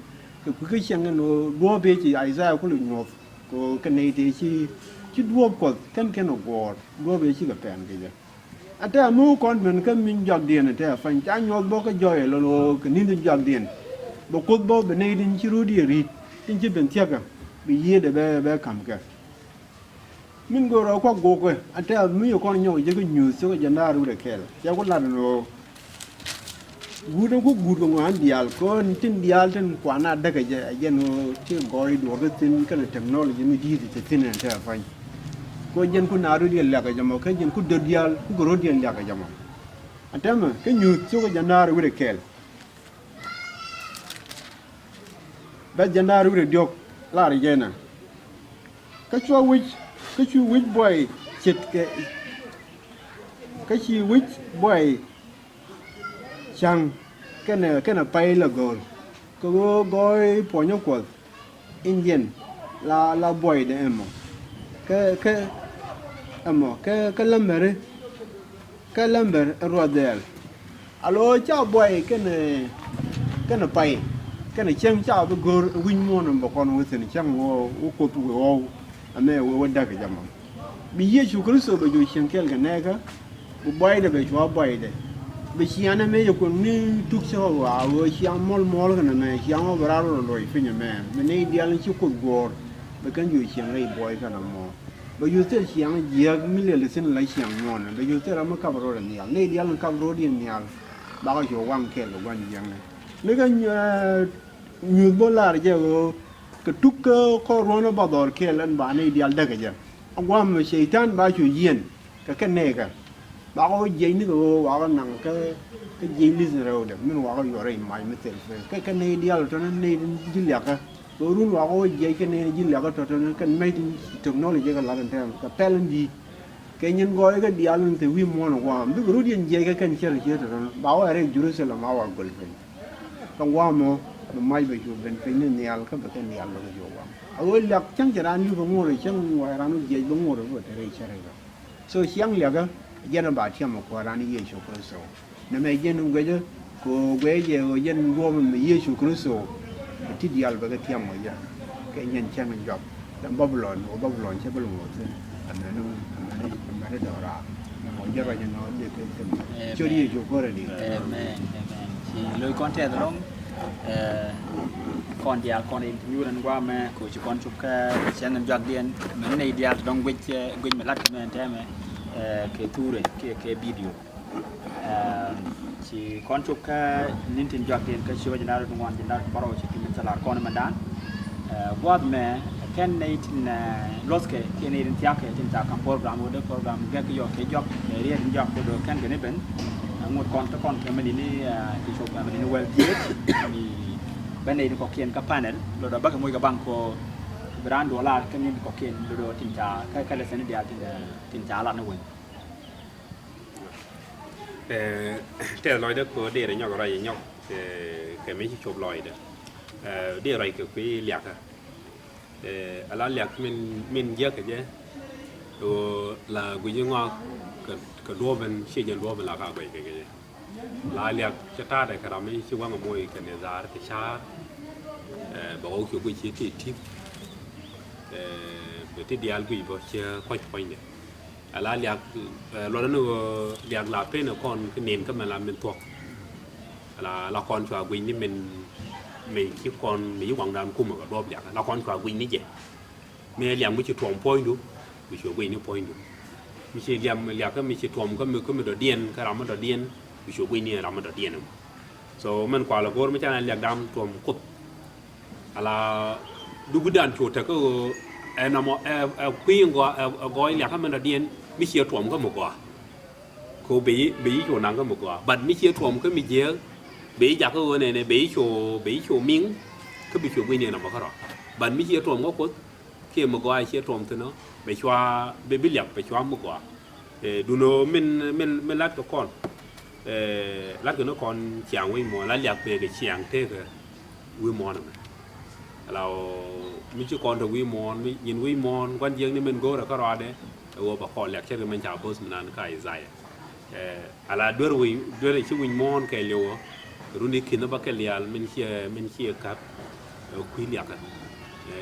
kɛ kui̱ kä cieŋ kɛn ɣöö duɔ̱ɔ̱p ëë ci Isaiah kulɛ nyuɔ̱th. Kɛ ɣöö kɛ nɛy tëë ci, ci duɔ̱ɔ̱p Kuɔth kɛn kɛn ɛ guɔ̱ɔ̱r, duɔ̱ɔ̱p ëë cikɛ pɛn kɛ jɛ. A tɛ̈ a mi wä kɔn ben kä min jɔakdiɛn a tɛ̈ a pany ca nyuɔth bä kä jɔɔy ɛlɔ̱ŋ ɣöö kɛ ni̱n tin jɔakdiɛn bɛ Kuoth bä bɛ nɛy tin ci röödiɛn ri̱t tin ci ben thia̱kä bi yiëëdɛ bɛ, bɛ ka̱m kɛ. Min go̱o̱rä kuak guɔkɛ a tɛ̈ a mi wä kɔn nyɔk jɛ kä nyuuth cio̱k ɛ jɛn da̱a̱r wi̱rɛ kɛɛl. Cɛ ku lat ɛn ɣöö guut ɛn ku guut kɛ ŋɔaani diaal kɔn tin diaal tin kuan a däk ɛ jɛ, ɛ jɛn ɣöö ti gɔɔy duɔ̱ɔ̱r kä thi̱n kɛnɛ technology mi di̱i̱t ti thi̱n ɛn tɛ̈ a pany. Kɛ ɣöö jɛn ku naath rɔ̱diɛn liak ɛ jɛ mɔ, kä jɛn ku döt diaal ku kɛ rɔ̱diɛn liak ɛ jɛ mɔ. A tɛmɛ kä nyuuth cio̱k ɛ jɛn da̱a̱r wi̱rɛ kɛɛl. Bɛ jɛn da̱a̱r wi̱rɛ diɔ̱k lar jɛn ɛ. Kä cua wi̱c, kä cu wi̱c buɔy ce̱tkɛ, kä ci wi̱c buɔy cäŋ kɛnɛ, kɛnɛ pay la go̱o̱l. Kɛ ɣöö gɔɔy puɔ̱nyä Kuɔth in jɛn la, la buɔydɛ ɛmɔ. Kä, kä ɛmɔ, kä, kä lämbäri, kä lämbär ɛ ruɔth dhɛɛl. A lo̱ ca buɔy kɛnɛ, kɛnɛ pay, kɛnɛ cäŋ ca bi go̱o̱r wi̱c muɔ̱ɔ̱n ɛmɔ bɛ kɔn wä thi̱n cäŋ wä, wä Kuoth wä ɣɔw. Ɛmɛ wee wä däk jɛ mɔ. Bi Yecu Kritho bɛ jɔw cieŋ kɛɛl kɛ nɛɛkä, bi buɔydɛ bɛ cua buɔydɛ. Bi ciaŋ ɛmɛ jɛ kueŋ ni tuk cä ɣɔw a ɣöö ciaŋ muɔl muɔl kɛnɛ mɛ, ciaŋ ɣɔw bɛ raar rɔ luɔc piny ɛmɛ. Mɛ nɛy diaal ni ci Kuoth guɔ̱ɔ̱r, bɛ kɛn jɔw cieŋ rɛy buɔy kɛnɛ mɔ. Bɛ jɔw thil ciaŋ jiääk mi lɛl thi̱n la ciaŋ muɔ̱ɔ̱n. Bɛ jɔw thil ram mi kap rɔɔdɛ nhial. Nɛy diaal ni kap rɔɔdiɛn nhial, bakɔ cu waŋ kɛɛl kɛ gua̱n jiäkni. Ni kä nyuuth, nyuuth bä lar jɛ ɣöö kɛ tuk kä kɔr ruɔ̱n ɛ ba dhɔr kɛɛl ɛn ba nɛy diaal däk ɛ jɛ. A gua̱a̱m Cɛy-tan ba cu yiɛn kɛ kɛ nɛɛkä. Bakɔ jiɛc ni kɛ ɣöö wakɔ naŋ kä, kä jiɛc li̱th rɛwdɛ min wakɔ yuɔr rɛy mac mi thil fɛ kɛ, kɛ nɛy diaal tɔ̱tɔ̱ ni nɛy ji̱ liakä. Kɛ run wakɔ jiɛc kɛ nɛy ji̱ liakä tɔ̱tɔ̱ ni kɛn mɛc tin technology kɛ la̱t ɛn tɛm kɛ pɛl in di̱i̱t. Kɛ nyin gɔɔy kä diaal in thil wi̱i̱ muɔ̱ɔ̱n ɛ gua̱a̱m bikɛ rut yɛn jiɛc kɛ kɛn cär ciet tɔ̱tɔ̱ ni ba wä rɛy Jerusalem a wä gɔl piny. Kä gua̱a̱m ɔ bi mac bɛ cu ben piny ni nhial kä bɛ kɛ nhial bɛ kɛ cu gua̱a̱m. A ɣöö liak cäŋ cɛ raan yupɛ ŋo̱r cäŋ wä raan wä jiɛc bɛ ŋo̱r bɛ te rɛy cär kɛ. So ciaŋ liakä jɛn a ba tiam ɛ Kuäär raan Yecu Kritho. Nɛmɛ jɛn in guecä kɛ ɣöö guecä jɛ ɣöö jɛn duɔ̱ɔ̱p ɛmɛ Yecu Kritho. Ti diaal bɛ kɛ tiam ɔ jɛ kɛ nyɛn cäŋ in jɔak. Dɛm Babilɔn ɣöö Babilɔn cɛ bi luŋ ɣöö thi̱n. Amäni, amäni, amäni dɔ̱raar. Mɔ jɛ ruac ɛnɔ dee kɛ thi̱n. Ciöt Yecu go̱rɛ ni. Amen, amen. Ci lo̱c kɔn tɛth ɛlɔ̱ŋ. Kɔn diaal kɔn in ti nyuur ɛn gua̱a̱mɛ kɛ ɣöö ci kɔn cop kä cäŋ in jɔakdiɛn. Mɛn nɛy diaal ti dɔ̱ŋ guec, guec mi la̱t kɛ mɛ ɛn tɛmɛ kɛ thurɛ kiɛ kɛ video. Ci kɔn cop kä ni̱n tin jɔakdiɛn kä ciökä jiɛn da̱ŋ rɛw ti ŋuan jiɛn da̱ŋ rɛw ti bärɔw ci ti min thil lar kɔn mɛndan. Gua̱a̱th mɛ kɛn nɛy tin luɔthkɛ kiɛ nɛy tin thia̱kɛ tin ca ka̱m program wä dee program gɛk yɔ kɛ jɔak kɛ riet in jɔak kɛ do̱ kɛn kɛ ni ben. Ŋot kɔn te kɔn kɛ mɛn ini ti cop mɛn ini wɛl dhieec mi ben nɛy tin kɔkiɛn kä panel lotdɔ bakɛ moc kɛ baŋ kɔ bi raan duɔl lar kä ni̱n tin kɔkiɛn lotdɔ tin ca kä, kä lesson diaal tin, tin ca lar ni weny. Tɛth lɔcdä kɛ ɣöö dee rɛ nyɔk ruac nyɔk kɛ mi ci cop lɔcdä. Dee ruac kɛ kui̱ liakä. Ala liak min, min jiäk kɛ jɛ ɣöö la guic ŋɔak kɛ, kɛ duɔ̱ɔ̱p in ciɛ jɛn duɔ̱ɔ̱p in la ka guic kɛ jɛ. La liak cɛ ta̱a̱dɛ kɛ ram mi ci waŋ moc kɛ ni dhaar kɛ ca̱a̱r. Bɛ ɣɔw ci guic ci ti ti̱p. Bɛ ti diaal guic bä cɛ puɔ̱ny puɔ̱nydɛ. Ala liak luɔtdä ni ɣöö liak la pen ɛ kɔn kä nen kä mɛ la min thuɔ̱k. Ala la kɔn cua guic ni min, min ci kɔn mi ci waŋdan kumɛ kɛ duɔ̱ɔ̱p liak la kɔn cua guic ni jɛ. Mi liak mi ci tuɔm puɔ̱nydu bi cu guic ni puɔ̱nydu. Mi ci liak, liak kä mi ci tuɔm kä mi, kä mi dɔ̱diɛn kä ram mi dɔ̱diɛn bi cu guic ni ram mi dɔ̱diɛn ɛmɔ. So mɛn kualɛ go̱o̱r mi ca na liak dam tuɔm Kuoth. Ala dugudan cu tek kä ɣöö ɛ nɔmɔ ɛ, ɛ kui̱ ŋɔa ɛ, ɛ gɔɔy liak kä mɛn dɔ̱diɛn mi ciɛ tuɔm kä mi gɔaa. Kɛ ɣöö bɛ yi, bɛ yi cu naŋ kä mi gɔaa. But mi ciɛ tuɔm kä mi jiääk bɛ yi jak kä ɣöö nɛnɛ bɛ yi cu, bɛ yi cu miŋ kä bi cu gui̱ny ni nɔmɔ kärɔa. But mi ciɛ tuɔm kä Kuoth kiɛ mi gɔaa ciɛ tuɔm thi̱n ɔ bɛ cua, bɛ bi liak bɛ cua mi gɔaa. Duno min, min, min lat kɛ kɔn. Lat kɛ ni kɔn ciaŋ wi̱i̱ muɔ̱ɔ̱n la liak pek kɛ ciaŋ tekɛ wi̱i̱ muɔ̱ɔ̱n ɛmɛ. Ala ɣöö mi ci kɔn te wi̱i̱ muɔ̱ɔ̱n, mi nyin wi̱i̱ muɔ̱ɔ̱n gua̱n jiäkni min go̱o̱rɛ kä ruaadɛ. Ɛ ɣöö bɛ kɔn liak ce̱tkɛ min ca bo̱th mi nan kä Isaiah. Ala duer wi̱i̱, duer ci wi̱i̱ muɔ̱ɔ̱n kɛɛliw ɣöö runi ki̱n bä kɛ lial min ciɛ, min ciɛ ka̱p. Ɛ kui̱ liakä.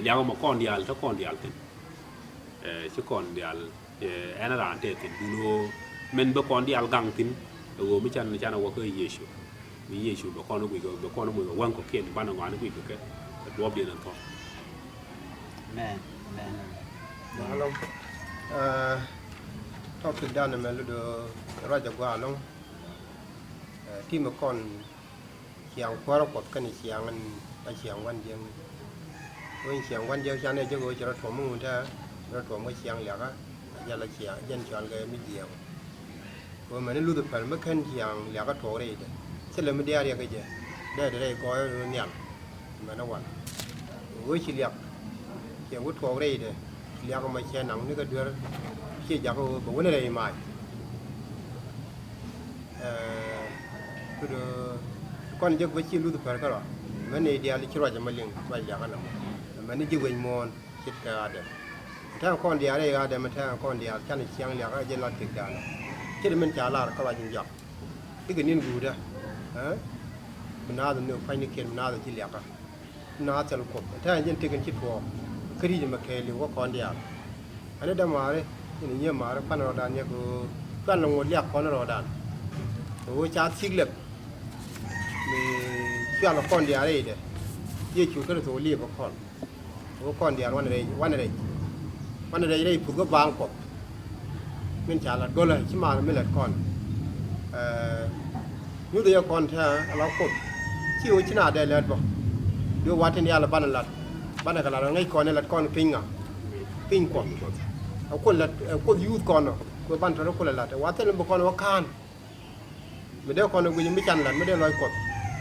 Liakɛ mɔ kɔn diaal te kɔn diaal thin. Ci kɔn diaal ɛn raan te thin dun ɣöö min bä kɔn diaal gaŋ thin. Ɛ ɣöö mi can can a wä kä Yecu. Mi Yecu bɛ kɔn guic kɛ, bɛ kɔn muc kɛ wäŋ kɔkiɛn banɛ ŋɔaani guic kɛ kɛ duɔpdiɛn ɛn thɔn. Amen. Amen. Alɔŋ. Topic dan ɛmɛ lud ruac a gua alɔŋ. Ti mi kɔn ciaŋ kuäärä Kuɔth kɛnɛ ciaŋ in a ciaŋ gua̱n jiäkni. Wen ciaŋ gua̱n jiäk canɛ jek ɣöö ci rɔ tuɔm mi ŋun tɛ̈, ci rɔ tuɔm kä ciaŋ liakä. A jal a ciaŋ jɛn cɔal kɛ mi jiɛɛk. Ɣöö mɛni Lucifer mi kɛn ciaŋ liakä tuɔɔk rɛydɛ. Thilɛ mi diaal riɛk kɛ jɛ. Dee di rɛy gɔɔy ɣöö nhial. Mɛni wal ɣöö ci liak. Ciɛ wut tuɔɔk rɛydɛ. Liak mɔ ciɛ naŋ ni kɛ duer. Ciɛ jakä ɣöö bɛ wun rɛy mac. Ɛ, kudɔ kɔn jek bä ci Lucifer kärɔa. Mɛn ni diaal ci ruac ɛmɛ liŋ, ruac liakä nɔmɔ. Mɛn ni ji̱ wec muɔ̱ɔ̱n ce̱tkɛ Adam. Tɛ̈ɛ̈ŋ kɔn diaal rɛy Adam, tɛ̈ɛ̈ŋ kɔn diaal canɛ ciaŋ liakä jɛ la tëkdan. Ce̱t min ca lar kä ruac in jɔak. Ikɛ ni̱n guudä. Ɛ? Bi naath ni kua̱cnikiɛn, bi naath ji̱ liakä. Na thil Kuoth. Tɛ̈ɛ̈n jɛn tëk in ci tuɔɔk. Kä ri̱c ɛmɛ kɛɛliw kä kɔn diaal. Ɛn i̱ dämaari, in i̱ nyimaari, pan rɔɔdan yɛ kɛ ɣöö cual ni ŋot liak kɔn rɔɔdan. Kɛ ɣöö ca thi̱k lɛp. Mi cual kɔn diaal rɛydɛ. Yecu Kritho liepɛ kɔn. Kɛ ɣöö kɔn diaal wanɛ rɛy, wanɛ rɛy. Wanɛ rɛy rɛy puth kä baaŋ Kuɔth. Min ca lat gölä ci math mi lat kɔn. Ɛ, nyuthɛ yɛ kɔn tɛ̈ɛ̈ ala Kuoth. Ci ɣöö ci na dee lät bä. Di ɣöö wat tin diaal banɛ lat. Banɛ kɛ lat ɣöö ŋäc kɔn ɛ lat kɔn piny ŋa. Piny Kuɔth. Ɛ Kuoth lat, ɛ Kuoth yuuth kɔn ɔ. Kuoth ban tɔ̱ rɔ Kuoth ɛ lat. Ɛ wa thil mi bi kɔn ɣöö ka̱a̱n. Mi dee kɔn ɛ guic mi can lat, mi dee lɔc Kuɔth.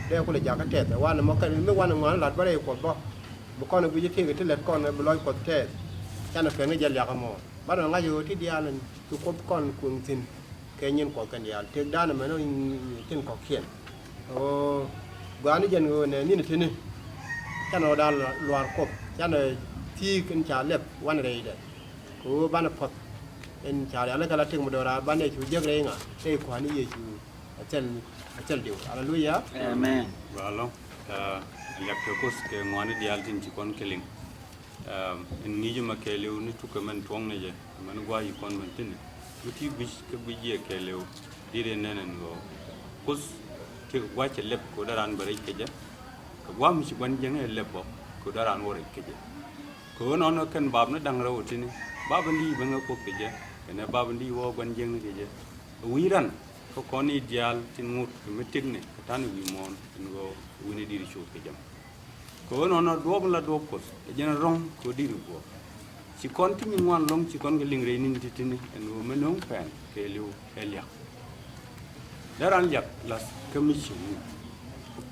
Dee Kuoth ɛ jakä tɛth. Ɛ wanɛ mɔ kɛn, mi wanɛ ŋɔaani lat bä rɛy Kuɔth bä. Bi kɔn ɛ guic ti, ti lat kɔn ɛ bi lɔc Kuɔth tɛth. Canɛ pɛn kä jɛ liak ɛmɔ. Banɛ ŋa̱c ɣöö ti diaal in ci Kuoth kɔn kuëŋ thi̱n kɛ nyin Kuɔth kɛn diaal. Tëkdan ɛmɛn ɣöö tin kɔ̱kiɛn. Ɣöö gua̱a̱ni jɛn ɣöö nɛ ni̱n tini. Canɛ ɣöö daal luaar Kuɔth. Canɛ thi̱i̱k in ca lɛp wanɛ rɛydɛ. Kɛ ɣöö banɛ puɔ̱th in ca rial kɛ la tëk mi do̱raar banɛ cu jek rɛy ŋa. Rɛy kua̱ni Yecu. A thil, a thil diw. Aleluya. Amen. Gua lɔŋ. Ɛ, liak kɛ Kuoth kɛ ŋuani diaal tin ci kɔn kɛ liŋ. Ɛm, in ŋi̱i̱c mɛ kɛɛliw ni tukɛ mɛn tuɔ̱ŋnɛ jɛ, mɛn gua̱a̱c kɔn mɛn thi̱n. Mi ti gui̱c kä gui̱c yɛ kɛɛliw, di̱t in nɛn ɛn ɣöö Kuoth ti kɛ gua̱a̱c cɛ lɛp kɛ ɣöö dee raan bɛ rɛc kɛ jɛ. Kɛ gua̱a̱c mi ci gua̱n jiäŋ ɛ lɛp bä kɛ ɣöö dee raan wä rɛc kɛ jɛ. Kɛ ɣöö nɔnɔ kɛn bap ni da̱ŋ rɛw ɛ ti̱ni, bap in di̱i̱c ben ɛ Kuoth kɛ jɛ, kɛnɛ bap in di̱i̱c wä gua̱n jiäŋni kɛ jɛ. Ɛ wi̱i̱ ran kä kɔn i̱ diaal tin ŋot kɛ mi tëknɛ kɛ ta̱n i̱ wi̱i̱ muɔ̱ɔ̱n in ɣöö wi̱ni di̱i̱t cuɔth kɛ jɛ mɔ. Kɛ ɣöö nɔnɔ duɔ̱ɔ̱p in la duɔ̱ɔ̱p Kuɔth ɛ jɛn rɔ̱ŋ kɛ ɣöö di̱i̱t i̱ guɔ̱ɔ̱p. Ci kɔn ti nyin ŋuan lɔ̱ŋ ci kɔn kɛ liŋ rɛy ni̱n ti̱ti̱ni ɛn ɣöö mi no̱o̱ŋ pɛn kɛɛliw ɛ liak. Dee raan liak lath kä mi ci wi̱i̱.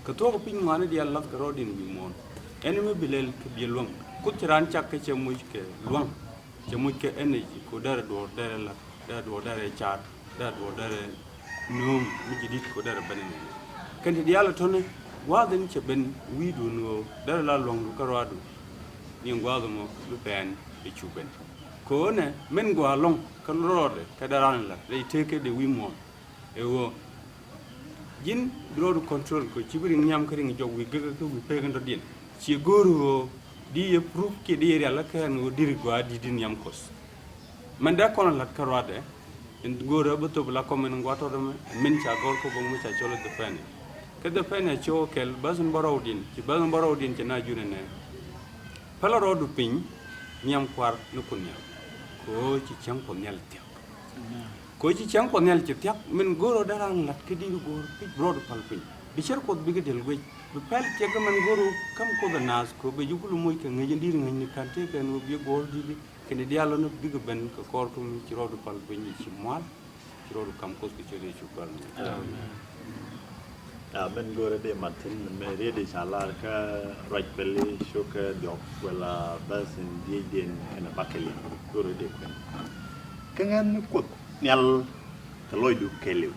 Kɛ thuɔ̱k piny ŋuani diaal lath kɛ rɔɔdiɛn wi̱i̱ muɔ̱ɔ̱n. Ɛn mi bi lɛl kɛ biɛ luäŋ. Kuoth ci raan cak kä cɛ moc kɛ luäŋ. Cɛ moc kɛ energy kɛ ɣöö derɛ duɔ̱ɔ̱r derɛ lath, derɛ duɔ̱ɔ̱r derɛ car, derɛ duɔ̱ɔ̱r derɛ nööŋ mi ci di̱t kɛ ɣöö derɛ ben inɛnɛ. Kɛn ti diaal ɛ tɔ̱ni gua̱a̱th in cɛ ben wi̱i̱dun ɣöö derɛ la luäŋdu kä ruaadu. Ni gua̱a̱th ɛmɔ bi pɛn ɛ cu ben. Kɛ ɣöö nɛ min gua̱a̱ lɔ̱ŋ kä rɔɔdɛ kɛ dee raan in lath rɛy tëëkɛ dee wi̱i̱ muɔ̱ɔ̱n. Ɛ ɣöö ji̱n bi rɔɔdu control kɛ ci bi riŋ nhiam kä riŋ jɔk wi̱i̱ gekä kä wi̱i̱ pek in dɔ̱diɛn. Ci go̱o̱r ɣöö di yɛ proof kiɛ di yɛ rial kä kɛn ɣöö diri gɔaa di di nhiam Kuɔth. Mɛn dee kɔn la̱t kä ruaadɛ. In go̱o̱rä bi thop la kɔm in gua̱a̱th tɔt ɛmɛ min ca gɔ̱r kä bo̱ŋ mi ca cɔl ɛ dhɛ pɛn. Kä dhɛ pɛn ɛ cio̱o̱k kɛl bäth in bä rɔwdiɛn ci bäth in bä rɔwdiɛn ci na jun ɛnɛ. Pälä rɔɔdu piny nhiam kuar ni kun nhial. Kɛ ɣöö ci cäŋ Kuɔth Nhial thia̱k. Kɛ ɣöö ci cäŋ Kuɔth Nhial ci thia̱k min go̱o̱r ɣöö dee raan la̱t kä di̱t go̱o̱r pi̱c bi rɔɔdu päl piny. Bi cär Kuɔth bikɛ di̱l guic bi pɛl thia̱k kä min go̱o̱r ɣöö käm Kuoth ɛ naath kɛ ɣöö bɛ ji̱ kul moc kɛ ŋäc in di̱t ŋäcni ka̱n tëëkɛ ɛn ɣöö bi ɛ guɔ̱ɔ̱r di̱t. Kɛn i̱ diaal lɔni bikɛ ben kɛ kɔr kä mi ci rɔɔdu päl piny i̱ ci mual. Ci rɔɔdu kam Kuoth kɛ ciöt Yecu Kritho. Amen. Amen. Go̱rɛ dee mat thi̱n mɛ riet i̱ ca lar kä ruac pɛli cok kɛ diɔk wala bäth in diecdiɛn kɛnɛ bakɛli go̱rɛ dee kuɛn. Kä ŋän ni Kuoth Nhial kɛ lɔcdu kɛɛliw.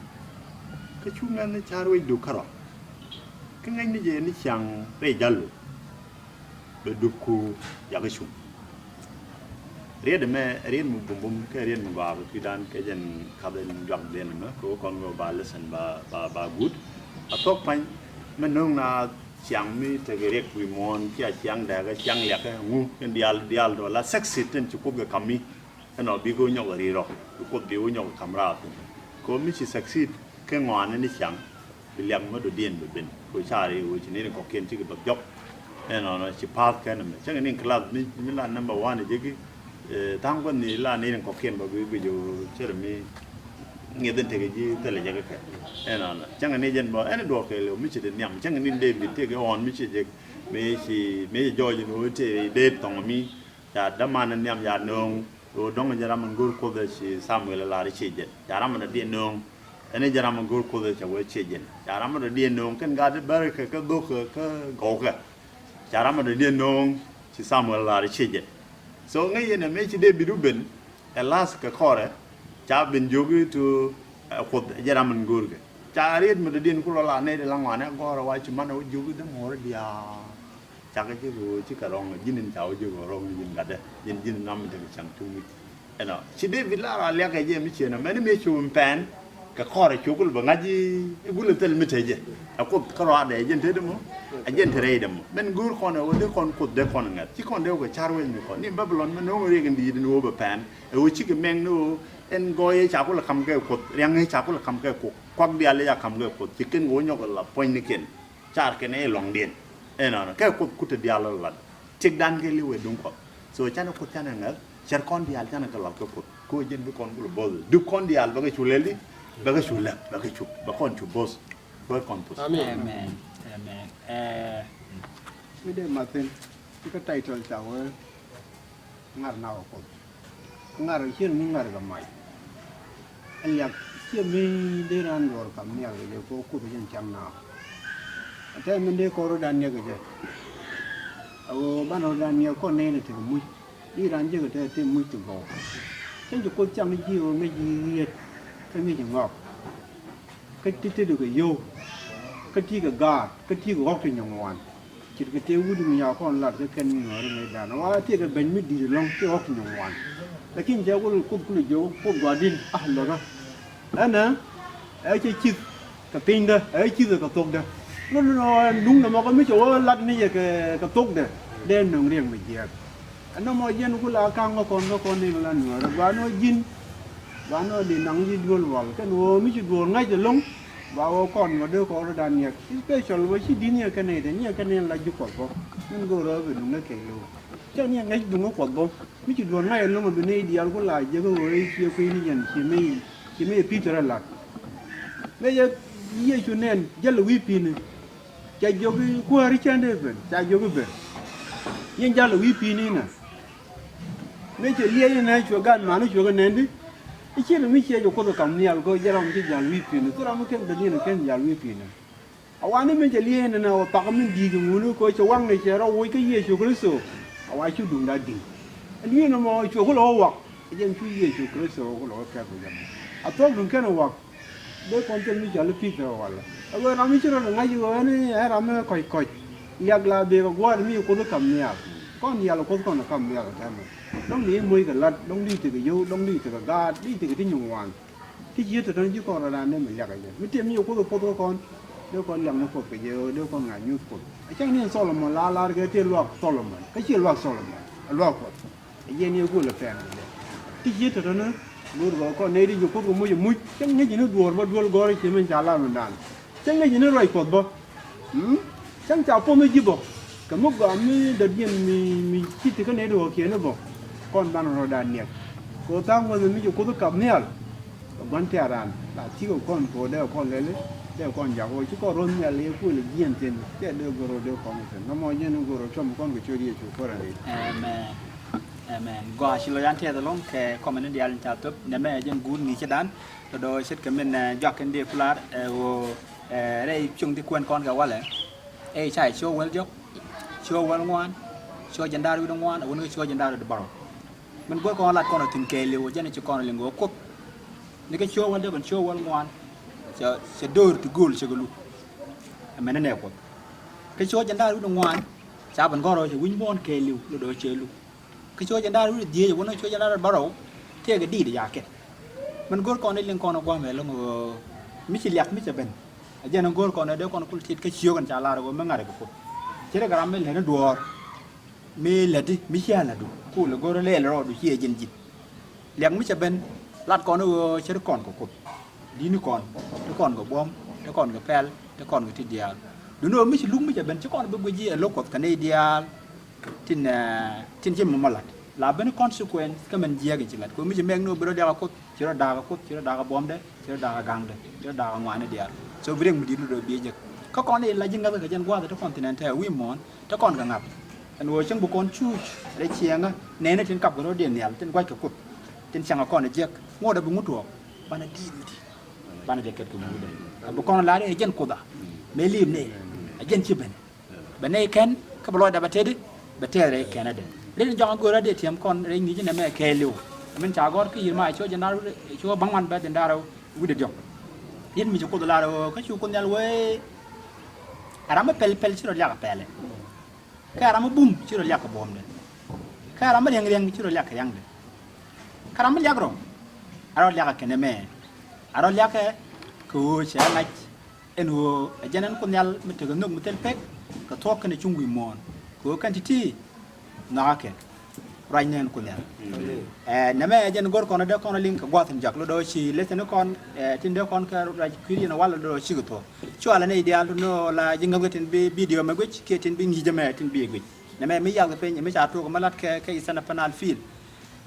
Kä cu ŋän ni ca ruecdu kärɔa. Kä ŋäcni jɛ ni ciaŋ rɛy ja̱lu. Bɛ dupku yakä cuŋ. Riet ɛmɛ ɛ riet mi bumbum kɛ riet mi gɔaa kɛ kui̱dan kɛ jɛn kath in juak dhiɛn ɛmɛ kɛ ɣöö kɔn kɛ ba lesson ba, ba, ba guut. A thuɔ̱k pa̱ny mɛ no̱o̱ŋ na ciaŋ mi tekɛ riɛk wi̱i̱ muɔ̱ɔ̱n, cia ciaŋ dɛɛkä, ciaŋ liakä, ŋu, in diaal, diaal dɔla succeed tin ci Kuoth kɛ ka̱m mi. Ɛnɔ bikɛ wä nyɔk ɛ ri̱i̱r rɔ, bi Kuoth bi wä nyɔk ɛ ka̱m raar thi̱n. Kɛ ɣöö mi ci succeed kä ŋɔaani ni ciaŋ, bi liak mi dɔ̱diɛn bi ben. Kɛ ɣöö ca riɛk ɣöö ci ni̱n kɔ̱kiɛn cikɛ bäk jɔk. Ɛnɔnɔ ci pa̱a̱th kɛn ɛmɛ. Cäŋɛ ni class mi, mi la number one jeki, eh, tha̱a̱ŋ kuäth ni la ni̱n kɔ̱kiɛn bä bi guic ɣöö cɛ rɛ mi ŋi̱eth in tekɛ ji̱ thilɛ jɛ kɛ kɛ. Ɛnɔnɔ. Cäŋɛ ni jɛn bä, ɛn duɔ̱ɔ̱r kɛɛliw mi ci dee nhiam. Cäŋɛ ni David tekɛ ɣɔn mi ci jɛ, mi ci, mi ci jɔɔc in ɣöö te dee thɔŋ mi. Ca däman in nhiam ca nööŋ. Ɣöö dɔ̱ŋ jɛ ram in go̱o̱r Kuoth ɛ ci Samuel ɛ lar i̱ ci jɛn. Ca ram in dɔ̱diɛn nööŋ. Ɛn i̱ jɛ ram in go̱o̱r Kuoth ɛ cɛ wee ci jɛn. Ca ram in dɔ̱diɛn nööŋ kɛn gaat i̱ bärikɛ kä dhokɛ kä gɔwkɛ. Ca ram in dɔ̱diɛn nööŋ ci Samuel ɛ lar i̱ ci jɛn. So ŋäc yɛn ɛ mëë ci David wä ben ɛ lath kɛ kɔrɛ. Ca ben jiök i̱ to ɛ Kuoth ɛ jɛ ram in go̱o̱rkɛ. Ca riet mi dɔ̱diɛn kulɔ la nɛy di la ŋɔaani ɛ gɔ̱rä wa ci man ɛ wä jiök i̱ dämuɔɔri diaal. Cakɛ ji̱ kɛ ɣöö cikɛ rɔ̱ŋ ji̱n in ca wä ji̱ kɛ rɔ̱ŋ ji̱n gatdä ji̱n ji̱n nam in tekɛ cäŋ tuŋ wi̱c. Ɛnɔ ci David la ra liakɛ jɛ mi ciënɔ mɛn mi cu in pɛn kɛ kɔrɛ cukul bɛ ŋa̱c i̱ gulɛ thil mi te jɛ. Ɛ Kuoth kä rɔadɛ jɛn te dämɔ. Ɛ jɛn te rɛy dämɔ mɛn go̱o̱r kɔn ɛ wä dee kɔn Kuoth dee kɔn ŋɛth ci kɔn dee wä kɛ car wec mi kɔn ni Babilɔn mɛn no̱o̱ŋ riɛk in di̱i̱t in wä bɛ pɛn ɛ wä cikɛ mɛŋ ni wä ɛn gɔɔyɛ ca kulɛ ka̱m kɛ Kuoth riaŋ ca kulɛ ka̱m kɛ Kuoth kuak diaal ca ka̱m kɛ Kuoth ci kɛn wä nyɔk la puɔ̱ny ni kɛn. Car kɛn ɛ lɔŋdiɛn. Ɛnɔnɔ kɛ Kuoth kut te diaal lɔ lat. Tiɛkdan kɛ li̱w ɛ duŋ Kuɔth. So canɛ Kuoth canɛ ŋäth cɛr kɔn diaal canɛ kɛ lat kɛ Kuoth. Ko jɛn bi kɔn kulɛ bo̱th duk kɔn diaal bɛ kɛ cu lɛl di bɛ kɛ cu lɛp bɛ kɛ cu bɛ kɔn cu bo̱th. Bɛ kɔn puth. Amen. Amen. Amen. Eh, mi dee mathin. Ikä title ca wee ŋar na wä Kuoth. Ŋar cier mi ŋar kɛ mac. Ɛ liak ciɛ mi dee raan duɔɔr kam nhial kɛ jɛ kɛ Kuoth jɛn cam naath. Ɛ tɛm min dee kɔn rɔ̱dan niɛk kɛ jɛ. A ɣöö ban rɔ̱dan niɛk kɔn nɛy ni tekɛ muc. I̱ raan jekɛ te te muc ti gɔw. Cäŋ ci Kuoth cam ni ji̱ ɣöö ŋäc ji̱ riet. Kä ŋäc ji̱ ŋɔak. Kä ti tetdɛ kɛ yio̱w. Kä ti kɛ gaat. Kä ti kɛ ɣɔ̱k ti nyɔŋ wan. Ce̱tkɛ tëë wut mi ya kɔn lat kä kɛn mi ŋɔ̱ɔ̱ri ŋäcdan. Wa tëëkɛ beny mi di̱i̱t ɛlɔ̱ŋ tëë ɣɔ̱k ti nyɔŋ wan. Lakin cɛ wul Kuoth kulɛ jiök Kuoth gua̱di̱n a lɔ̱kä. Ɛnɛ ɛ cɛ cith kɛ pinydä ɛ cith kɛ thokdä. Lon nɔ ɛn duŋ nɔmɔ kä mi cɛ wä lat ni yɛ kɛ thokdɛ dee nöŋ riɛk mi jiääk. Ɛn nɔmɔ jɛn ku la ka̱ŋ kä kɔn kä kɔn ni la nuäärä gua̱a̱n wä ji̱n. Gua̱a̱n wä di naŋ ji̱ duel wal kɛn wä mi ci duɔ̱ɔ̱r ŋa̱c ɛlɔ̱ŋ. Ba wä kɔn wä dee kɔn rɔ̱dan niɛk. Especial wä ci di̱n yɛ kɛn nɛy te niɛ kɛn nɛy la ji̱ Kuɔth bä. Min go̱o̱r wä bi duŋ dee kɛɛliw. Cɛ niɛ ŋäc duŋ kä Kuɔth bä. Mi ci duɔ̱ɔ̱r ŋa̱c ɛlɔ̱ŋ bi nɛy diaal ku la jiäk kä ɣöö i̱ ciɛ kui̱ni jɛn ci mi ci mi yɛ Pi̱tɛr ɛ lat. Mëë yɛ Yecu nɛn jäl wi̱i̱ pi̱i̱ni. Ca jiök i̱ kuääri cäŋ dee ben ca jiök i̱ ben. Yɛn jäl wi̱i̱ pi̱i̱ni nä. Mëë cɛ liɛc inɛ cuɛ gan mani cuɛ kɛ nɛn di. I̱ ciet mi ciɛ jɛ Kuoth kam nhial kɔ jɛ ram ci jäl wi̱i̱ pi̱i̱ni thil ram mi ken ben yɛn kɛn jäl wi̱i̱ pi̱i̱ni. A wani min cɛ liee nɛnɛ wä pak min di̱i̱c ŋuni kɛ cɛ waŋni cɛ rɔ woc kä Yecu Kritho. A wa cu duŋda di̱ŋ. Ɛn wi̱i̱ nɔmɔ cuɛ ku lɔ wä wak. Ɛ jɛn cu Yecu Kritho ku lɔ wä kɛp kɛ jɛ. A thuɔ̱k duŋ kɛn wä wak. Dee kɔn thil mi cɔal i̱ Pi̱tɛr walɛ. Ɛ ɣöö ram mi ci rɔɔdɛ ŋa̱c ɣöö ɛn ɛ ram mi kɔc kɔc. Liak la bek ɛ gua̱a̱r mi Kuoth i̱ kam nhial. Kɔn nhial ɛ Kuoth kɔn ɛ kam nhial ɛ tɛmɛ. Dɔ̱ŋ di i̱ moc kɛ la̱t, dɔ̱ŋ di tekɛ yio̱w, dɔ̱ŋ di tekɛ gaat, di tekɛ ti nyuŋ wan. Kä ciet tɔ̱tɔ̱ ji̱ kɔn rɔ̱dan dee mi liak kɛ jɛ. Mi tëë mi yɛ Kuoth ɛ puɔth kä kɔn, dee kɔn liak ni Kuoth kɛ jɛ, dee kɔn ŋa̱c nyuth Kuoth. A cäŋ ni ɛn Solomon la lar kɛ tëë luaak Solomon. Kä ciɛ luaak Solomon, ɛ luaak Kuɔth. Ɛ jɛn yɛ go̱o̱l ɛ pɛn kɛ jɛ. Kä ciet tɔ̱tɔ̱ ni, go̱o̱r gɔɔ kɔn nɛy di ji̱ Kuoth kɛ moc ɛ muc. Cäŋ ŋäc ni duɔ̱ɔ̱r bä duel gɔ̱r ɛ ciɛ min ca lar mindan. Cäŋ ŋäc ni ruac Kuɔth bä. Mm? Cäŋ ca puɔ̱nh ji̱ bä. Kɛ mi gɔaa mi dɔ̱diɛn mi, mi ci ti kä nɛy ti ɣɔ̱kiɛn i̱ bä. Kɔn banɛ rɔ̱dan niɛk. Kɛ ɣöö tha̱a̱ŋ wäth mi ci Kuoth i̱ kap nhial. Kɛ gua̱n tiaran la thi̱kɛ kɔn kɛ ɣöö dee kɔn lɛli. Dee kɔn jak ɣöö ci kɔn ro̱th nhial yɛ kuël jiɛn thi̱n. Cɛ dee gör ɣöö dee kɔn thi̱n. Nɔmɔ jiɛn i̱ gör ɣöö cɔm kɔn kɛ ciöt Yecu Kuäär in ri̱t. Amen. Amen. Gɔaa ci lɔ yan tiɛth ɛlɔ̱ŋ kɛ kɔmɛn in diaal in ca thöp. Nɛmɛ ɛ jɛn guut ŋi̱i̱cädan. Tɔ̱ dɔ̱ ce̱tkɛ min, eh, juak in dee kular, eh, ɣöö, eh, rɛy cuŋ ti kuɛn kɔn kɛ walɛ. Ɛ ca ciö wäl diɔ̱k, ciö wäl ŋuan, ciö jiɛn da̱r wi̱cdɛ ŋuan, a wun kä ciö jiɛn da̱r wi̱cdɛ bärɔw. Min guäth kɔn lat kɔn a thi̱n kɛɛliw, jɛn ci kɔn a liŋ ɣöö Kuoth. Ni kä ciö wäl diɔ̱k kɛn ciö wäl ŋuan, cɛ, cɛ döör ti gööl cɛ kɛ luk. Ɛmɛn ni nɛ Kuoth. Kä ciö jiɛn da̱r wi̱cdɛ ŋuan, ca ben gɔ̱r ɣöö cɛ wi̱ny muɔ̱ɔ̱n kɛɛliw, lot ɣöö cɛ luk. Kä ciö jiɛn da̱r wi̱cdɛ dhieec, a wun kä ciö jiɛn da̱r wi̱cdɛ bärɔw, tëëkɛ diit a ca kɛt. Min go̱r kɔn i̱ liŋ kɔn ɛ gua̱a̱mɛ ɛlɔ̱ŋ ɣöö mi ci liak mi cɛ ben. A jɛn in go̱o̱r kɔn ɛ dee kɔn kul tit kä ciök in ca lar ɛ ɣöö mi ŋa̱t ɛ kɛ Kuoth. Ce̱t ɛ gat ram mi lät ni duɔ̱ɔ̱r. Mi läti, mi cia lätu, kul ɛ go̱r lɛl rɔɔdu ciɛ jɛn ji̱. Liak mi cɛ ben, lat kɔn ɣöö ce̱t kɔn kɛ Kuoth. Di̱t ni kɔn, te kɔn kɛ buɔ̱m, te kɔn kɛ pɛl, te kɔn kɛ ti diaal. Duundɛ ɣöö mi ci luk mi cɛ ben, ci kɔn bi guic ji̱ ɛ lo̱k Kuɔth kɛ nɛy diaal. Tin, eh, tin ci mɔmɔ lat. La ben consequence kä mɛn jiääk in ci lat. Kɛ ɣöö mi ci mɛk ni ɣöö bi rɔ diak ɛ Kuoth, ci rɔ da̱a̱k ɛ Kuoth, ci rɔ da̱a̱k ɛ buɔ̱mdɛ, ci rɔ da̱a̱k ɛ ga̱ŋdɛ, ci rɔ da̱a̱k ɛ ŋuani diaal. So bi riɛk mi di̱t lotdɛ ɣöö bi jek. Kä kɔn i̱ la ji̱ ŋäth kɛ jɛn gua̱a̱th te kɔn thi̱n ɛn tɛɛ wi̱i̱ muɔ̱ɔ̱n, te kɔn kɛ ŋa̱th. Ɛn ɣöö cäŋ bi kɔn cuuc rɛy ciɛŋä nɛɛni tin kap kɛ rɔ̱diɛn nhial, tin gua̱c kɛ Kuoth, tin cäŋ ɛ kɔn ɛ jiäk. Ŋuɔ̱t ɛ bi ŋut tuɔɔk, banɛ di̱i̱t mi di̱i̱t. Banɛ jɛ kɛt kɛ mundɛ. Ɛ bi kɔn lar i̱ ɛ jɛn Kuoth a, mëë li̱i̱p nɛy, ɛ jɛn ci ben. Bɛ nɛy kɛn, kä bɛ lɔcdɛ bɛ tetdi, bɛ tɛth rɛy kɛn adɛ. Rin jɔk a go̱o̱r adɛ tiɛm kɔn rɛy ŋi̱i̱c nɛmɛ kɛɛliw. Min ca gɔ̱r kä Yirimay cio̱k jiɛn da̱ŋ rɛw, cio̱k baŋ ŋuan bɛ thi̱n da̱ŋ rɛw wi̱cdɛ diɔ̱k. Rin mi ci Kuoth lar ɣöö kä cu Kuoth Nhial wee, a ram mi pɛl pɛl ci rɔ liak a pɛlɛ. Kä a ram mi bum ci rɔ liak a buɔ̱mdɛ. Kä a ram mi riɛŋ riɛŋ ci rɔ liak a riɛŋdɛ. Kä ram mi liak rɔ, a rɔ liak a kɛn ɛmɛ. A rɔ liak ɛ kɛ ɣöö cɛ ŋa̱c ɛn ɣöö ɛ jɛn ɛn Kuoth Nhial mi tekɛ nhök mi thil pek kɛ thuɔ̱k kɛnɛ cuŋ wi̱i̱ muɔ̱ɔ̱n. Kɛ ɣöö kɛn ti̱ti̱ nhɔakä kɛ ruac ni ɛn Kuoth Nhial. Ɛ, nɛmɛ ɛ jɛn go̱r kɔn ɛ dee kɔn ɛ liŋ kɛ gua̱th in jak lotdɛ ɣöö ci lesson ni kɔn, ɛ, tin dee kɔn kɛ ruac kui̱ yɛn ɛ wal lotdɛ ɣöö cikɛ thuɔ̱k. Cualɛ nɛy diaal tun ni ɣöö la ji̱ ŋäthkɛ tin bi video mɛ guic kiɛ tin bi ŋi̱i̱c ɛmɛ tin bi guic. Nɛmɛ mi yath kɛ piny mi ca tuɔɔk mi lat kɛ, kɛ Eastern Upper Nile Field.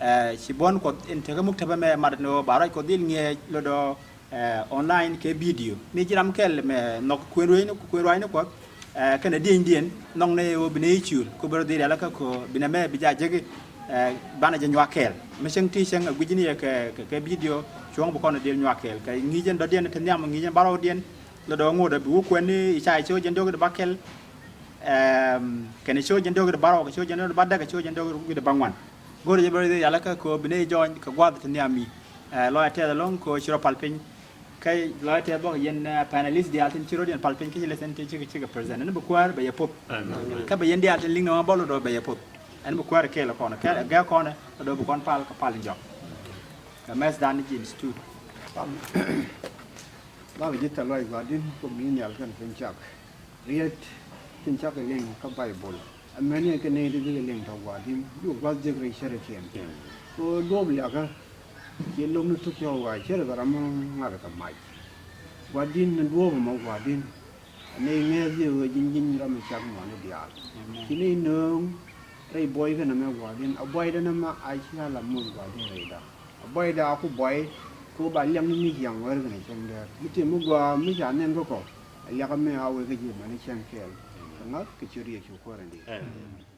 Ɛ, ci buɔ̱n Kuɔth in tekɛ muktäbä mɛ mat ni ɣöö ba ruac Kuɔth dhil ŋi̱eec lotdɛ ɣöö ɛ, online kɛ video. Mi ji̱ ram kɛl mɛ nhɔk kuën ruacni, kuën ruacni Kuɔth, ɛ, kɛnɛ di̱enydiɛn, nhɔknɛ ɣöö bi nɛy ciöl, kɛ ɣöö bi rɔ dhil rialikä kɛ ɣöö bi nɛmɛ bi jɛ jek i̱, ɛ, banɛ jɛ nyuak kɛɛl. Mi cäŋ ti cäŋ ɛ gui̱cni yɛ kɛ, kɛ, kɛ video, cuɔ̱ŋ bi kɔn dhil nyuak kɛɛl. Kɛ ŋi̱i̱c ɛn dɔ̱diɛn te nhiam, ŋi̱i̱c ɛn bärɔwdiɛn, lotdɛ ŋot ɛ bi wä kuɛn ni Ithaya cio̱k jiɛn diɔ̱k wi̱cdɛ bäkɛl, ɛm, kɛnɛ cio̱k jiɛn diɔ̱k wi̱cdɛ bärɔw, kɛ cio̱k jiɛn diɔ̱k wi̱cdɛ bädäk, kɛ cio̱k jiɛn diɔ̱k wi̱cdɛ bäŋuan. Go̱rɛ jɛ bɛ rɔ dhil rialikä kɛ ɣöö bi nɛy jɔny kɛ gua̱a̱th ti nhiam mi. Ɛ, lɔcdä tɛth ɛlɔ̱ŋ kɛ ɣöö ci rɔ pal piny. Kä lɔcdä tɛth bä kɛ yɛn, ɛ, panelist diaal tin ci rɔ̱diɛn pal piny kä ci lesson tin cikɛ, cikɛ present. Ɛn bi kuäär bɛ yɛ poth. Kä bɛ yɛn diaal tin liŋ ni ma bä lotdɛ bɛ yɛ poth. Ɛn bi kuäär kɛɛl kɔn, kɛ gɛk kɔn lotdɛ bi kɔn pal kɛ pal in jɔk. Kɛ mɛth dan ni James Tut. Bak ji̱ thil lɔc Gua̱di̱n kɛ mi nhial kɛn piny cak. Riet tin cakɛ liŋ kä Baibol. Amäni kɛ nɛy ti bikɛ liŋ tɔ̱ Gua̱di̱n, bikɛ gua̱th jek rɛy cärkiɛn. Kɛ ɣöö duɔ̱ɔ̱p liakä ci lo̱k ni tuk cɔw, wa cärkɛ ram mi ŋa̱t kɛ mac. Gua̱di̱n ni duɔ̱ɔ̱p ɛmɔ Gua̱di̱n. Nɛy ŋäth ji̱ ɣöö ji̱n, ji̱n ram mi cak muɔ̱ɔ̱ni diaal. Ci nɛy nööŋ rɛy buɔy kɛn ɛmɛ Gua̱di̱n. A buɔydɛ nɛmɛ a cia la muth Gua̱di̱n rɛyda. A buɔydɛ a ku buɔy kɛ ɣöö ba liak ni mi ciaŋ wär kɛnɛ cäŋ däär. Mi tëë mi gɔaa mi ca nɛn kä kɔ, a liak ɛmɛ a wek kä ji̱ mani cäŋ kɛɛl. Kɛ ŋa̱th kɛ ciöt Yecu Kuäär in di̱i̱t. Amen.